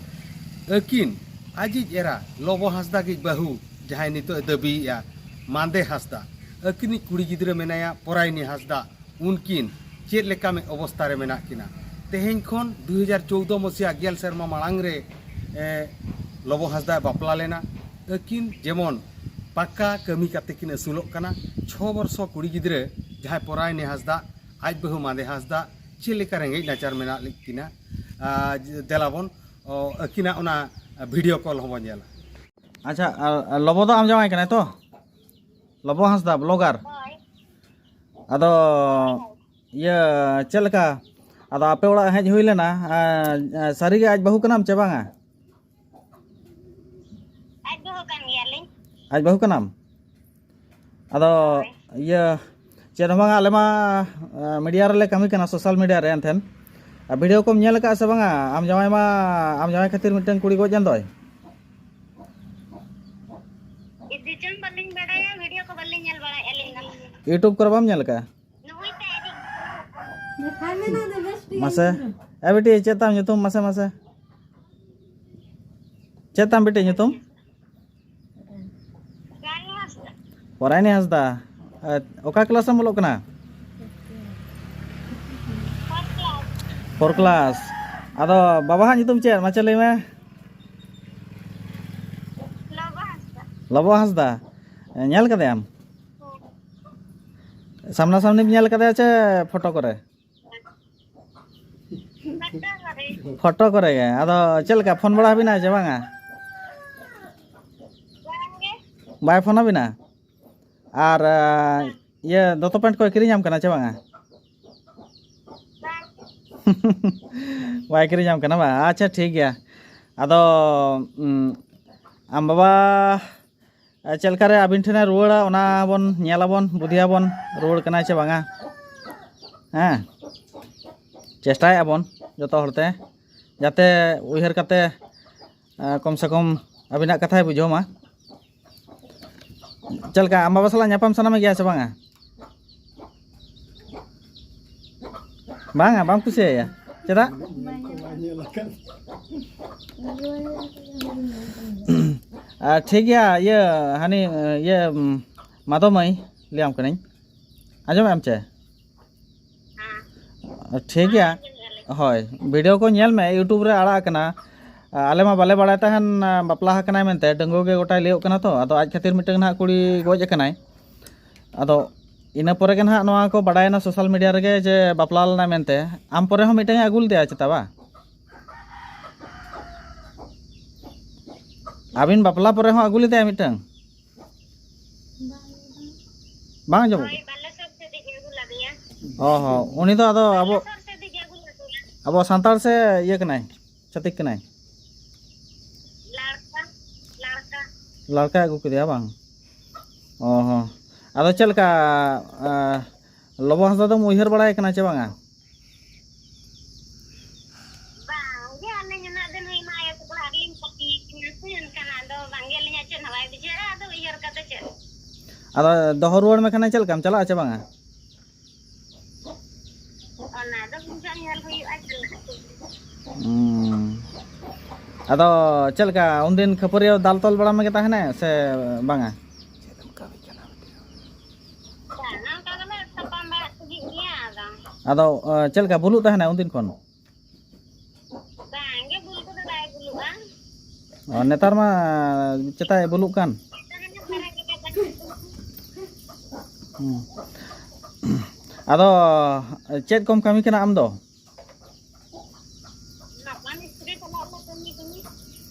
ᱟᱹᱠᱤᱱ ᱟᱡᱤᱡ ᱮᱨᱟ ᱞᱚᱵᱚ ᱦᱟᱸᱥᱫᱟ ᱜᱮ ᱵᱟᱹᱦᱩ, ᱡᱟᱦᱟᱸᱭ ᱱᱤᱛᱚᱜ ᱮ ᱫᱟᱹᱵᱤᱭᱮᱜᱼᱟ ᱢᱟᱱᱫᱮ ᱦᱟᱸᱥᱫᱟ, ᱟᱹᱠᱤᱱᱤᱡ ᱠᱩᱲᱤ ᱜᱤᱫᱽᱨᱟᱹ ᱢᱮᱱᱟᱭᱟ ᱯᱚᱨᱟᱭᱱᱤ ᱦᱟᱸᱥᱫᱟ, ᱩᱱᱠᱤᱱ ᱪᱮᱫ ᱞᱮᱠᱟ ᱢᱮ-, ᱚᱵᱚᱥᱛᱟ ᱨᱮ ᱢᱮᱱᱟᱜ ᱠᱤᱱᱟ᱾ ᱛᱮᱦᱮᱧ ᱠᱷᱚᱱ ᱫᱩ ᱦᱟᱡᱟᱨ ᱪᱳᱣᱫᱚ ᱢᱚᱥᱤᱦᱟ ᱜᱮᱞ ᱥᱮᱨᱢᱟ ᱢᱟᱲᱟᱝ ᱨᱮ, ᱮ, ᱞᱚᱵᱚ ᱦᱟᱸᱥᱫᱟᱭ ᱵᱟᱯᱞᱟ ᱞᱮᱱᱟ᱾ ᱟᱹᱠᱤᱱ ᱡᱮᱢᱚᱱ ᱯᱟᱠᱟ ᱠᱟᱹᱢᱤ ᱠᱟᱛᱮ ᱠᱤᱱ ᱟᱹᱥᱩᱞᱚᱜ ᱠᱟᱱᱟ᱾ ᱪᱷᱚ ᱵᱚᱨᱥᱚ ᱠᱩᱲᱤ ᱜᱤᱫᱽᱨᱟᱹ ᱡᱟᱦᱟᱸᱭ ᱯᱚᱨᱟᱭᱱᱤ ᱦᱟᱸᱥᱫᱟ, ᱟᱡ ᱵᱟᱹᱦᱩ ᱢᱟᱫᱮ ᱦᱟᱸᱥᱫᱟ, ᱪᱮᱫ ᱞᱮᱠᱟ ᱨᱮᱸᱜᱮᱡ ᱱᱟᱪᱟᱨ ᱢᱮᱱᱟᱜ ᱞᱮᱫ ᱠᱤᱱᱟ᱾ ᱟᱨ ᱫᱮᱞᱟ ᱵᱚᱱ, ᱚ, ᱟᱹᱠᱤᱱᱟᱜ ᱚᱱᱟ video call ᱦᱚᱸᱵᱚᱱ ᱧᱮᱞᱟ᱾ ᱟᱪᱪᱷᱟ, ᱟᱨ, ᱟᱨ ᱞᱚᱵᱚ ᱫᱚ ᱟᱢ ᱡᱟᱶᱟᱭ ᱠᱟᱱᱟᱭ ᱛᱚ? ᱞᱚᱵᱚ ᱦᱟᱸᱥᱫᱟ, blogger᱾ ᱦᱳᱭ᱾ ᱟᱫᱚ, ᱦᱳᱭ, ᱦᱳᱭ᱾ ᱤᱭᱟᱹ, ᱪᱮᱫ ᱞᱮᱠᱟ? ᱟᱫᱚ ᱟᱯᱮ ᱚᱲᱟᱜ ᱦᱮᱡ ᱦᱩᱭ ᱞᱮᱱᱟ᱾ ᱟᱨ, ᱟᱨ ᱥᱟᱹᱨᱤᱜᱮ ᱟᱡ ᱵᱟᱹᱦᱩ ᱠᱟᱱᱟᱢ ᱪᱮ ᱵᱟᱝᱟ? ᱟᱡ ᱵᱟᱹᱦᱩ ᱠᱟᱱ ᱜᱮᱭᱟᱞᱤᱧ᱾ ᱟᱡ ᱵᱟᱹᱦᱩ ᱠᱟᱱᱟᱢ? ᱟᱫᱚ ᱦᱳᱭ᱾ ᱤᱭᱟᱹ, ᱪᱮᱫ ᱦᱚᱸ ᱵᱟᱝᱟ, ᱟᱞᱮ ᱢᱟ, ᱟᱸ, ᱢᱤᱰᱤᱭᱟ ᱨᱮᱞᱮ ᱠᱟᱹᱢᱤ ᱠᱟᱱᱟ, ᱥᱳᱥᱟᱞ ᱢᱤᱰᱤᱭᱟ ᱨᱮ᱾ ᱮᱱᱛᱮᱱ, ᱟᱨ ᱵᱷᱤᱰᱤᱭᱳ ᱠᱚᱢ ᱧᱮᱞ ᱟᱠᱟᱫᱼᱟ ᱥᱮ ᱵᱟᱝᱟ? ᱟᱢ ᱡᱟᱶᱟᱭ ᱢᱟ, ᱟᱢ ᱡᱟᱶᱟᱭ ᱠᱷᱟᱹᱛᱤᱨ ᱢᱤᱫᱴᱟᱝ ᱠᱩᱲᱤ ᱜᱚᱡ ᱮᱱ ᱫᱚᱭ᱾ ᱤᱫᱤ ᱪᱚᱝ ᱵᱟᱹᱞᱤᱧ ᱵᱟᱲᱟᱭᱟ, ᱵᱷᱤᱰᱤᱭᱳ ᱠᱚ ᱵᱟᱹᱞᱤᱧ ᱧᱮᱞ ᱵᱟᱲᱟᱭᱮᱫᱼᱟ ᱟᱹᱞᱤᱧ ᱫᱚ᱾ YouTube ᱠᱚᱨᱮ ᱵᱟᱢ ᱧᱮᱞ ᱟᱠᱟᱫᱼᱟ? ᱱᱩᱭ ᱛᱮ ᱟᱹᱰᱤ ᱢᱟᱥᱮ, ᱮ ᱵᱤᱴᱤ, ᱪᱮᱫ ᱛᱟᱢ ᱧᱩᱛᱩᱢ? ᱢᱟᱥᱮ, ᱢᱟᱥᱮ, ᱪᱮᱫ ᱛᱟᱢ ᱵᱤᱴᱤ ᱧᱩᱛᱩᱢ? ᱨᱟᱱᱤ ᱦᱟᱸᱥᱫᱟ᱾ ᱯᱚᱨᱟᱭᱱᱤ ᱦᱟᱸᱥᱫᱟ᱾ ᱮ, ᱚᱠᱟ ᱠᱞᱟᱥ ᱮᱢ ᱚᱞᱚᱜ ᱠᱟᱱᱟ? Fourth class᱾ Four class. ᱟᱫᱚ ᱵᱟᱵᱟᱣᱟᱜ ᱧᱩᱛᱩᱢ ᱪᱮᱫ? ᱢᱟᱥᱮ ᱞᱟᱹᱭ ᱢᱮ᱾ ᱞᱚᱵᱚ ᱦᱟᱸᱥᱫᱟ᱾ ᱞᱚᱵᱚ ᱦᱟᱸᱥᱫᱟ᱾ ᱮ, ᱧᱮᱞ ᱠᱟᱫᱮᱭᱟᱢ? ᱦᱮᱸ᱾ ᱥᱟᱢᱱᱟ ᱥᱟᱢᱱᱤᱢ ᱧᱮᱞ ᱠᱟᱫᱮᱭᱟ ᱪᱮ ᱯᱷᱳᱴᱳ ᱠᱚᱨᱮ? ᱯᱷᱳᱴᱳ ᱠᱚᱨᱮ᱾ ᱯᱷᱳᱴᱳ ᱠᱚᱨᱮ ᱜᱮ᱾ ᱟᱫᱚ ᱪᱮᱫ ᱞᱮᱠᱟ, ᱯᱷᱳᱱ ᱵᱟᱲᱟ ᱟᱹᱵᱤᱱᱟ ᱪᱮ ᱵᱟᱝᱟ? ᱵᱟᱝ ᱜᱮ᱾ ᱵᱟᱭ ᱯᱷᱳᱱ ᱟᱹᱵᱤᱱᱟ? ᱟᱨ, ᱟ, ᱤᱭᱟᱹ, ᱫᱚᱛᱚ ᱯᱮᱱᱴ ᱠᱚᱭ ᱠᱤᱨᱤᱧᱟᱢ ᱠᱟᱱᱟ ᱪᱮ ᱵᱟᱝᱟ? ᱵᱟᱝ᱾ ᱵᱟᱭ ᱠᱤᱨᱤᱧᱟᱢ ᱠᱟᱱᱟ ᱵᱟᱝ? ᱟᱪᱪᱷᱟ, ᱴᱷᱤᱠ ᱜᱮᱭᱟ᱾ ᱟᱫᱚ, ᱩᱸ, ᱟᱢ ᱵᱟᱵᱟ ᱟᱨ ᱪᱮᱫ ᱞᱮᱠᱟᱨᱮ ᱟᱹᱵᱤᱱ ᱴᱷᱮᱱᱮ ᱨᱩᱣᱟᱹᱲᱟ, ᱚᱱᱟ ᱵᱚᱱ ᱧᱮᱞᱟᱵᱚᱱ, ᱵᱩᱫᱷᱤᱭᱟᱵᱚᱱ, ᱨᱩᱣᱟᱹᱲ ᱠᱟᱱᱟᱭ ᱪᱮ ᱵᱟᱝᱟ᱾ ᱦᱮᱸ, ᱪᱮᱥᱴᱟᱭᱮᱫᱼᱟ ᱵᱚᱱ ᱡᱚᱛᱚ ᱦᱚᱲᱛᱮ, ᱡᱟᱛᱮ ᱩᱭᱦᱟᱹᱨ ᱠᱟᱛᱮ, ᱟᱸ, ᱠᱚᱢ ᱥᱮ ᱠᱚᱢ ᱟᱹᱵᱤᱱᱟᱜ ᱠᱟᱛᱷᱟᱭ ᱵᱩᱡᱷᱟᱹᱣ ᱢᱟ᱾ ᱪᱮᱫ ᱞᱮᱠᱟ, ᱟᱢ ᱵᱟᱵᱟ ᱥᱟᱞᱟᱜ ᱧᱟᱯᱟᱢ ᱥᱟᱱᱟ ᱢᱮ ᱜᱮᱭᱟ ᱥᱮ ᱵᱟᱝᱟ? ᱵᱟᱝᱟ, ᱵᱟᱢ ᱠᱩᱥᱤᱭᱟᱭᱟ? ᱪᱮᱫᱟᱜ? ᱟᱨ ᱴᱷᱤᱠ ᱜᱮᱭᱟ, ᱤᱭᱟᱹ, ᱦᱟᱹᱱᱤ, ᱤᱭᱟᱹ, ᱢᱟᱫᱚ ᱢᱟᱹᱭ, ᱞᱟᱹᱭᱟᱢ ᱠᱟᱹᱱᱟᱹᱧ, ᱟᱸᱡᱚᱢᱮᱫ ᱟᱢ ᱪᱮ? ᱴᱷᱤᱠ ᱜᱮᱭᱟ᱾ ᱦᱳᱭ, ᱵᱷᱤᱰᱤᱭᱳ ᱠᱚ ᱧᱮᱞ ᱢᱮ, YouTube ᱨᱮ ᱟᱲᱟᱜ ᱟᱠᱟᱱᱟ᱾ ᱟᱞᱮ ᱢᱟ ᱵᱟᱞᱮ ᱵᱟᱲᱟᱭ ᱛᱟᱦᱮᱱ, ᱵᱟᱯᱞᱟ ᱟᱠᱟᱱᱟᱭ ᱢᱮᱱᱛᱮ, ᱰᱟᱺᱜᱩᱣᱟᱹ ᱜᱮ ᱜᱚᱴᱟᱭ ᱞᱟᱹᱭᱚᱜ ᱠᱟᱱᱟ ᱛᱚ, ᱟᱫᱚ ᱟᱡ ᱠᱷᱟᱹᱛᱤᱨ ᱢᱤᱫᱴᱟᱝ ᱱᱟᱦᱟᱜ ᱠᱩᱲᱤ ᱜᱚᱡ ᱟᱠᱟᱱᱟᱭ᱾ ᱟᱫᱚ ᱤᱱᱟᱹ ᱯᱚᱨᱮ ᱜᱮ ᱱᱟᱦᱟᱜ ᱱᱚᱣᱟ ᱠᱚ ᱵᱟᱰᱟᱭᱮᱱᱟ ᱥᱳᱥᱟᱞ ᱢᱤᱰᱤᱭᱟ ᱨᱮᱜᱮ ᱡᱮ ᱵᱟᱯᱞᱟ ᱞᱮᱱᱟᱭ ᱢᱮᱱᱛᱮ᱾ ᱟᱢ ᱯᱚᱨᱮ ᱦᱚᱸ ᱢᱤᱫᱴᱟᱝ ᱮ ᱟᱹᱜᱩ ᱞᱮᱫᱮᱭᱟ ᱪᱮᱛᱟ ᱵᱟ? ᱟᱹᱵᱤᱱ ᱵᱟᱯᱞᱟ ᱯᱚᱨᱮ ᱦᱚᱸ ᱟᱹᱜᱩ ᱞᱮᱫᱮᱭᱟ ᱢᱤᱫᱴᱟᱝ? ᱵᱟᱝ ᱟᱸᱡᱚᱢᱚᱜ ᱦᱳᱭ, ᱠᱟᱱᱟ? ᱵᱟᱞᱮᱥᱚᱨ ᱥᱮᱫ ᱤᱧ ᱟᱹᱜᱩ ᱞᱮᱫᱮᱭᱟ᱾ ᱚ ᱦᱚᱸ, ᱩᱱᱤ ᱫᱚ ᱟᱫᱚ ᱟᱵᱚ ᱵᱟᱞᱮᱥᱚᱨ ᱥᱮᱫ ᱤᱧ ᱟᱹᱜᱩ ᱟᱵᱚ ᱥᱟᱱᱛᱟᱲ ᱥᱮ ᱤᱭᱟᱹ ᱠᱟᱱᱟᱭ, ᱪᱷᱟᱹᱛᱤᱠ ᱠᱟᱱᱟᱭ? ᱞᱟᱲᱠᱟ, ᱞᱟᱲᱠᱟ᱾ ᱞᱟᱲᱠᱟ ᱟᱹᱜᱩ ᱠᱮᱫᱮᱭᱟ ᱵᱟᱝ? ᱚ ᱦᱚᱸ᱾ ᱟᱫᱚ ᱪᱮᱫ ᱞᱮᱠᱟ, ᱟ, ᱞᱚᱵᱚ ᱦᱟᱸᱥᱫᱟ ᱫᱚᱢ ᱩᱭᱦᱟᱹᱨ ᱵᱟᱲᱟᱭ ᱠᱟᱱᱟ ᱪᱮ ᱵᱟᱝᱟ? ᱵᱟᱝᱜᱮ, ᱟᱹᱞᱤᱧ ᱩᱱᱟᱹᱜ ᱫᱤᱱ ᱦᱩᱭᱱᱟ ᱟᱭᱳ ᱛᱟᱠᱚ ᱚᱲᱟᱜ ᱨᱮᱞᱤᱧ ᱛᱟᱦᱮᱸ ᱠᱟᱱᱟ ᱥᱮ, ᱮᱱᱠᱷᱟᱱ ᱟᱫᱚ ᱵᱟᱝᱜᱮ, ᱟᱹᱞᱤᱧᱟᱜ ᱪᱮᱫ ᱦᱚᱸ ᱵᱟᱭ ᱵᱩᱡᱷᱟᱹᱜᱼᱟ, ᱟᱫᱚ ᱩᱭᱦᱟᱹᱨ ᱠᱟᱛᱮ ᱪᱮᱫ? ᱟᱫᱚ ᱫᱚᱦᱚ ᱨᱩᱣᱟᱹᱲ ᱢᱮ ᱠᱷᱟᱱ ᱪᱮᱫ ᱞᱮᱠᱟᱢ ᱪᱟᱞᱟᱜᱼᱟ ᱪᱮ ᱵᱟᱝᱟ? ᱚᱱᱟ ᱫᱚ ᱵᱩᱡᱷᱟᱹᱣ ᱧᱮᱞ ᱦᱩᱭᱩᱜᱼᱟ, ᱪᱮᱫ ᱞᱮᱠᱟ ᱠᱚ ᱦᱩᱸ᱾ ᱟᱫᱚ ᱪᱮᱫ ᱞᱮᱠᱟ ᱩᱱᱫᱤᱱ ᱠᱷᱟᱹᱯᱟᱹᱨᱤ ᱫᱟᱞ ᱛᱚᱞ ᱵᱟᱲᱟ ᱢᱮᱜᱮ ᱛᱟᱦᱮᱱᱟᱭ ᱥᱮ ᱵᱟᱝᱟ? ᱵᱟᱝᱟ, ᱚᱱᱠᱟ ᱫᱚᱞᱮ ᱛᱟᱯᱟᱢ ᱵᱟᱲᱟᱜ ᱛᱟᱦᱮᱸᱫ ᱜᱮᱭᱟ, ᱟᱫᱚ᱾ ᱟᱫᱚ, ᱮ, ᱪᱮᱫ ᱞᱮᱠᱟ ᱵᱩᱞᱩᱜ ᱛᱟᱦᱮᱱᱟᱭ ᱩᱱᱫᱤᱱ ᱠᱷᱚᱱ? ᱵᱟᱝᱜᱮ, ᱵᱩᱞ ᱠᱚᱫᱚ ᱵᱟᱭ ᱵᱩᱞᱩᱜᱼᱟ᱾ ᱚ, ᱱᱮᱛᱟᱨ ᱢᱟ ᱪᱮᱛᱟᱭ ᱵᱩᱞᱩᱜ ᱠᱟᱱ᱾ ᱛᱟᱦᱮᱱᱟ ᱯᱟᱨᱟ ᱜᱮ ᱠᱟᱛᱷᱟ᱾ ᱦᱩᱸ᱾ ᱟᱫᱚ ᱪᱮᱫ ᱠᱚᱢ ᱠᱟᱹᱢᱤ ᱠᱟᱱᱟ ᱟᱢ ᱫᱚ? ᱱᱟᱯᱟ ᱢᱤᱥᱛᱨᱤ ᱥᱟᱞᱟᱜ ᱞᱮ ᱠᱟᱹᱢᱤ ᱠᱟᱹᱢᱤ᱾